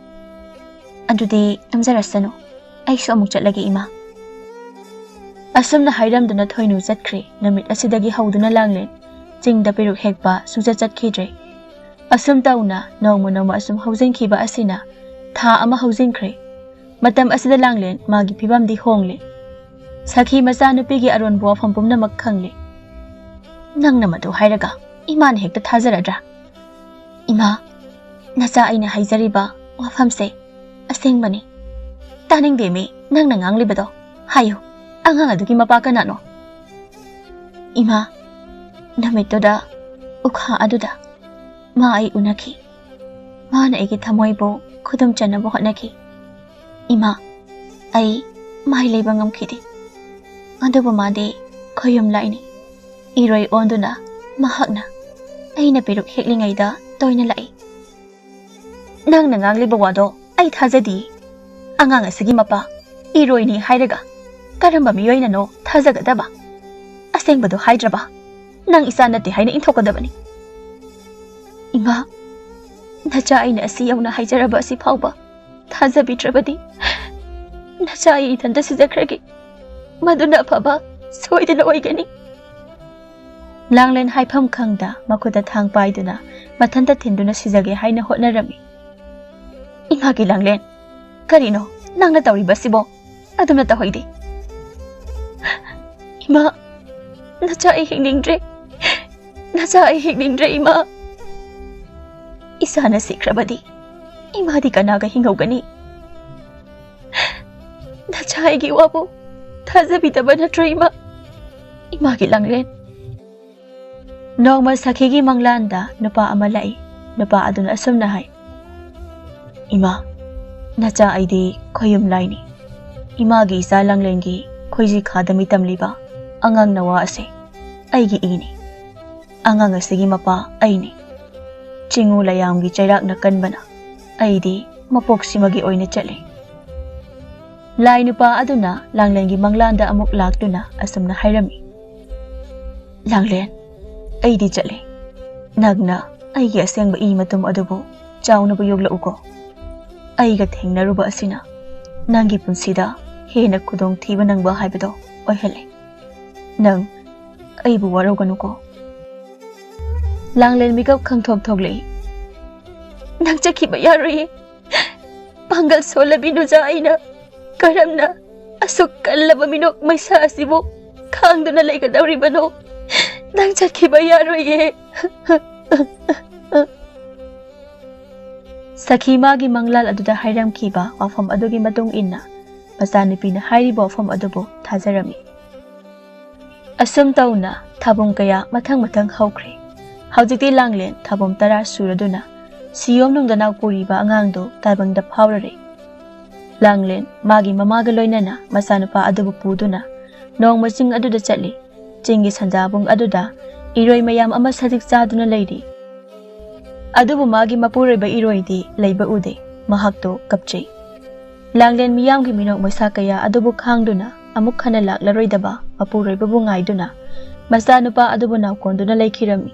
ꯑꯗꯨꯗꯤ ꯇꯨꯝꯖꯔꯁꯅꯨ, ꯑꯩꯁꯨ ꯑꯃꯨꯛ ꯆꯠꯂꯒꯦ ꯏꯃꯥ꯫ ꯑꯁꯨꯝꯅ ꯍꯥꯏꯔꯝꯗꯨꯅ ꯊꯣꯏꯅꯨ ꯆꯠꯈ꯭ꯔꯦ꯫ ꯅꯨꯃꯤꯠ ꯑꯁꯤꯗꯒꯤ ꯍꯧꯗꯨꯅ ꯂꯥꯡꯂꯦꯟ ꯆꯤꯡꯗ ꯄꯦꯔꯨꯛ ꯍꯦꯛꯄ ꯁꯨꯡꯆꯠ ꯆꯠꯈꯤꯗ꯭ꯔꯦ꯫ ꯑꯁꯨꯝ ꯇꯧꯅ ꯅꯣꯡꯃ ꯅꯣꯡꯃ ꯑꯁꯨꯝ ꯍꯧꯖꯤꯟꯈꯤꯕ ꯑꯁꯤꯅ ꯊꯥ ꯑꯃ ꯍꯧꯖꯤꯟꯈ꯭ꯔꯦ꯫ ꯃꯇꯝ ꯑꯁꯤꯗ ꯂꯥꯡꯂꯦꯟ ꯃꯥꯒꯤ ꯐꯤꯕꯝꯗꯤ ꯍꯣꯡꯂꯦ꯫ ꯁꯈꯤ ꯃꯆꯥꯅꯨꯄꯤꯒꯤ ꯑꯔꯣꯟꯕ ꯋꯥꯐꯝ ꯄꯨꯝꯅꯃꯛ ꯈꯪꯂꯦ꯫ "ꯅꯪꯅ ꯃꯗꯨ ꯍꯥꯏꯔꯒ ꯏꯃꯥꯅ ꯍꯦꯛꯇ ꯊꯥꯖꯔꯗ꯭ꯔꯥ?" "ꯏꯃꯥ, ꯅꯆꯥ ꯑꯩꯅ ꯍꯥꯏꯖꯔꯤꯕ ꯋꯥꯐꯝꯁꯦ ꯑꯁꯦꯡꯕꯅꯤ꯫ ꯇꯥꯅꯤꯡꯗꯦꯃꯤ, ꯅꯪꯅ ꯉꯥꯡꯂꯤꯕꯗꯣ꯫ ꯍꯥꯏꯌꯨ, ꯑꯉꯥꯡ ꯑꯗꯨꯒꯤ ꯃꯄꯥ ꯀꯅꯥꯅꯣ?" "ꯏꯃꯥ, ꯅꯨꯃꯤꯠꯇꯨꯗ ꯎꯈꯥ ꯑꯗꯨꯗ ꯃꯥ ꯑꯩ ꯎꯅꯈꯤ꯫ ꯃꯥꯅ ꯑꯩꯒꯤ ꯊꯃꯣꯏꯕꯨ ꯈꯨꯗꯨꯝ ꯆꯟꯅꯕ ꯍꯣꯠꯅꯈꯤ꯫ ꯏꯃꯥ, ꯑꯩ ꯃꯥꯏ ꯂꯩꯕ ꯉꯝꯈꯤꯗꯦ꯫ ꯑꯗꯨꯕꯨ ꯃꯥꯗꯤ ꯈꯣꯌꯨꯝ ꯂꯥꯏꯅꯤ꯫ ꯏꯔꯣꯏ ꯑꯣꯟꯗꯨꯅ ꯃꯍꯥꯛꯅ ꯑꯩꯅ ꯄꯦꯔꯨꯛ ꯍꯦꯛꯂꯤꯉꯩꯗ ꯇꯣꯏꯅ ꯂꯥꯛꯏ꯫" "ꯅꯪꯅ ꯉꯥꯡꯂꯤꯕ ꯋꯥꯗꯣ ꯑꯩ ꯊꯥꯖꯗꯤꯌꯦ꯫ ꯑꯉꯥꯡ ꯑꯁꯤꯒꯤ ꯃꯄꯥ ꯏꯔꯣꯏꯅꯤ ꯍꯥꯏꯔꯒ ꯀꯔꯝꯕ ꯃꯤꯑꯣꯏꯅꯅꯣ ꯊꯥꯖꯒꯗꯕ? ꯑꯁꯦꯡꯕꯗꯣ ꯍꯥꯏꯗ꯭ꯔꯕ ꯅꯪ ꯏꯆꯥ ꯅꯠꯇꯦ ꯍꯥꯏꯅ ꯏꯟꯊꯣꯛꯀꯗꯕꯅꯤ꯫" "ꯏꯃꯥ, ꯅꯆꯥ ꯑꯩꯅ ꯑꯁꯤ ꯌꯧꯅ ꯍꯥꯏꯖꯔꯕ ꯑꯁꯤ ꯐꯥꯎꯕ ꯊꯥꯖꯕꯤꯗ꯭ꯔꯕꯗꯤ ꯅꯆꯥ ꯑꯩ ꯏꯊꯟꯇ ꯁꯤꯖꯈ꯭ꯔꯒꯦ꯫ ꯃꯗꯨꯅ ꯑꯐꯕ ꯁꯣꯏꯗꯅ ꯑꯣꯏꯒꯅꯤ꯫" ꯂꯥꯡꯂꯦꯟ ꯍꯥꯏꯐꯝ ꯈꯪꯗ ꯃꯈꯨꯠꯇ ꯊꯥꯡ ꯄꯥꯏꯗꯨꯅ ꯃꯊꯟꯇ ꯊꯤꯟꯗꯨꯅ ꯁꯤꯖꯒꯦ ꯍꯥꯏꯅ ꯍꯣꯠꯅꯔꯝꯃꯤ꯫ "ꯏꯃꯥꯒꯤ ꯂꯥꯡꯂꯦꯟ, ꯀꯔꯤꯅꯣ ꯅꯪꯅ ꯇꯧꯔꯤꯕꯁꯤꯕꯣ? ꯑꯗꯨꯝꯅ ꯇꯧꯍꯩꯗꯦ꯫" "ꯏꯃꯥ, ꯅꯆꯥ ꯑꯩ ꯍꯤꯡꯅꯤꯡꯗ꯭ꯔꯦ꯫ ꯅꯆꯥ ꯑꯩ ꯍꯤꯡꯅꯤꯡꯗ꯭ꯔꯦ ꯏꯃꯥ꯫ ꯏꯆꯥꯅ ꯁꯤꯈ꯭ꯔꯕꯗꯤ ꯏꯃꯥꯗꯤ ꯀꯅꯥꯒ ꯍꯤꯡꯍꯧꯒꯅꯤ? ꯅꯆꯥ ꯑꯩꯒꯤ ꯋꯥꯕꯨ ꯊꯥꯖꯕꯤꯗꯕ ꯅꯠꯇ꯭ꯔꯣ ꯏꯃꯥ? ꯏꯃꯥꯒꯤ ꯂꯥꯡꯂꯦꯟ꯫" ꯅꯣꯡꯃ ꯁꯈꯤꯒꯤ ꯃꯪꯂꯥꯟꯗ ꯅꯨꯄꯥ ꯑꯃ ꯂꯥꯛꯏ꯫ ꯅꯨꯄꯥ ꯑꯗꯨꯅ ꯑꯁꯨꯝꯅ ꯍꯥꯏ, "ꯏꯃꯥ, ꯅꯆꯥ ꯑꯩꯗꯤ ꯈꯣꯌꯨꯝ ꯂꯥꯏꯅꯤ꯫ ꯏꯃꯥꯒꯤ ꯏꯆꯥ ꯂꯥꯡꯂꯦꯟꯒꯤ ꯈꯣꯏꯖꯤ ꯈꯥꯗ ꯃꯤꯇꯝꯂꯤꯕ ꯑꯉꯥꯡ ꯅꯋꯥ ꯑꯁꯦ ꯑꯩꯒꯤ ꯏꯅꯤ꯫ ꯑꯉꯥꯡ ꯑꯁꯤꯒꯤ ꯃꯄꯥ ꯑꯩꯅꯤ꯫ ꯆꯤꯡꯉꯨ ꯂꯩꯌꯥꯝꯒꯤ ꯆꯩꯔꯥꯛꯅ ꯀꯟꯕꯅ ꯑꯩꯗꯤ ꯃꯄꯣꯛꯁꯤꯃꯒꯤ ꯑꯣꯏꯅ ꯆꯠꯂꯤ꯫ ꯂꯥꯏ ꯅꯨꯄꯥ ꯑꯗꯨꯅ ꯂꯥꯡꯂꯦꯟꯒꯤ ꯃꯪꯂꯥꯟꯗ ꯑꯃꯨꯛ ꯂꯥꯛꯇꯨꯅ ꯑꯁꯨꯝꯅ ꯍꯥꯏꯔꯝꯃꯤ, "ꯂꯥꯡꯂꯦꯟ, ꯑꯩꯗꯤ ꯆꯠꯂꯦ꯫ ꯅꯪꯅ ꯑꯩꯒꯤ ꯑꯁꯦꯡꯕ ꯏ ꯃꯇꯨꯝ ꯑꯗꯨꯕꯨ ꯆꯥꯎꯅꯕ ꯌꯣꯛꯂꯛꯎꯀꯣ꯫ ꯑꯩꯒ ꯊꯦꯡꯅꯔꯨꯕ ꯑꯁꯤꯅ ꯅꯪꯒꯤ ꯄꯨꯟꯁꯤꯗ ꯍꯦꯟꯅ ꯈꯨꯗꯣꯡꯊꯤꯕ ꯅꯪꯕ ꯍꯥꯏꯕꯗꯣ ꯑꯣꯏꯍꯜꯂꯦ꯫ ꯅꯪ ꯑꯩꯕꯨ ꯋꯥꯔꯧꯒꯅꯨꯀꯣ꯫" ꯂꯥꯡꯂꯦꯟ ꯃꯤꯀꯞ ꯈꯪꯊꯣꯛ ꯊꯣꯛꯂꯛꯏ꯫ "ꯅꯪ ꯆꯠꯈꯤꯕ ꯌꯥꯔꯣꯏꯌꯦ꯫ ꯄꯥꯡꯒꯜ ꯁꯣꯜꯂꯕꯤ ꯅꯨꯖꯥ ꯑꯩꯅ ꯀꯔꯝꯅ ꯑꯁꯨꯛ ꯀꯜꯂꯕ ꯃꯤꯅꯣꯛ ꯃꯩꯁꯥ ꯑꯁꯤꯕꯨ ꯈꯥꯡꯗꯨꯅ ꯂꯩꯒꯗꯧꯔꯤꯕꯅꯣ? ꯅꯪ ꯆꯠꯈꯤꯕ ꯌꯥꯔꯣꯏꯌꯦ꯫" ꯁꯈꯤ ꯃꯥꯒꯤ ꯃꯪꯂꯥꯜ ꯑꯗꯨꯗ ꯍꯥꯏꯔꯝꯈꯤꯕ ꯋꯥꯐꯝ ꯑꯗꯨꯒꯤ ꯃꯇꯨꯡ ꯏꯟꯅ ꯃꯆꯥꯅꯨꯄꯤꯅ ꯍꯥꯏꯔꯤꯕ ꯋꯥꯐꯝ ꯑꯗꯨꯕꯨ ꯊꯥꯖꯔꯝꯃꯤ꯫ ꯑꯁꯨꯝ ꯇꯧꯅ ꯊꯥꯕꯨꯡ ꯀꯌꯥ ꯃꯊꯪ ꯃꯊꯪ ꯍꯧꯈ꯭ꯔꯦ꯫ ꯍꯧꯖꯤꯛꯇꯤ ꯂꯥꯡꯂꯦꯟ ꯊꯥꯕꯨꯡ ꯇꯔꯥ ꯁꯨꯔꯗꯨꯅ ꯁꯤꯌꯣꯝ ꯅꯨꯡꯗ ꯅꯥꯎ ꯄꯨꯔꯤꯕ ꯑꯉꯥꯡꯗꯨ ꯇꯥꯏꯕꯪꯗ ꯐꯥꯎꯔꯔꯦ꯫ ꯂꯥꯡꯂꯦꯟ ꯃꯥꯒꯤ ꯃꯃꯥꯒ ꯂꯣꯏꯅꯅ ꯃꯆꯥꯅꯨꯄꯥ ꯑꯗꯨꯕꯨ ꯄꯨꯗꯨꯅ ꯅꯣꯡꯃ ꯆꯤꯡ ꯑꯗꯨꯗ ꯆꯠꯂꯤ꯫ ꯆꯤꯡꯒꯤ ꯁꯟꯖꯥꯕꯨꯡ ꯑꯗꯨꯗ ꯏꯔꯣꯏ ꯃꯌꯥꯝ ꯑꯃ ꯁꯖꯤꯛ ꯆꯥꯗꯨꯅ ꯂꯩꯔꯤ꯫ ꯑꯗꯨꯕꯨ ꯃꯥꯒꯤ ꯃꯄꯨꯔꯣꯏꯕ ꯏꯔꯣꯏꯗꯤ ꯂꯩꯕ ꯎꯗꯦ꯫ ꯃꯍꯥꯛꯇꯣ ꯀꯞꯆꯩ꯫ ꯂꯥꯡꯂꯦꯟ ꯃꯤꯌꯥꯝꯒꯤ ꯃꯤꯅꯣꯛ ꯃꯩꯁꯥ ꯀꯌꯥ ꯑꯗꯨꯕꯨ ꯈꯥꯡꯗꯨꯅ ꯑꯃꯨꯛ ꯍꯟꯅ ꯂꯥꯛꯂꯔꯣꯏꯗꯕ ꯃꯄꯨꯔꯣꯏꯕꯕꯨ ꯉꯥꯏꯗꯨꯅ ꯃꯆꯥꯅꯨꯄꯥ ꯑꯗꯨꯕꯨ ꯅꯥꯎꯀꯣꯟꯗꯨꯅ ꯂꯩꯈꯤꯔꯝꯃꯤ꯫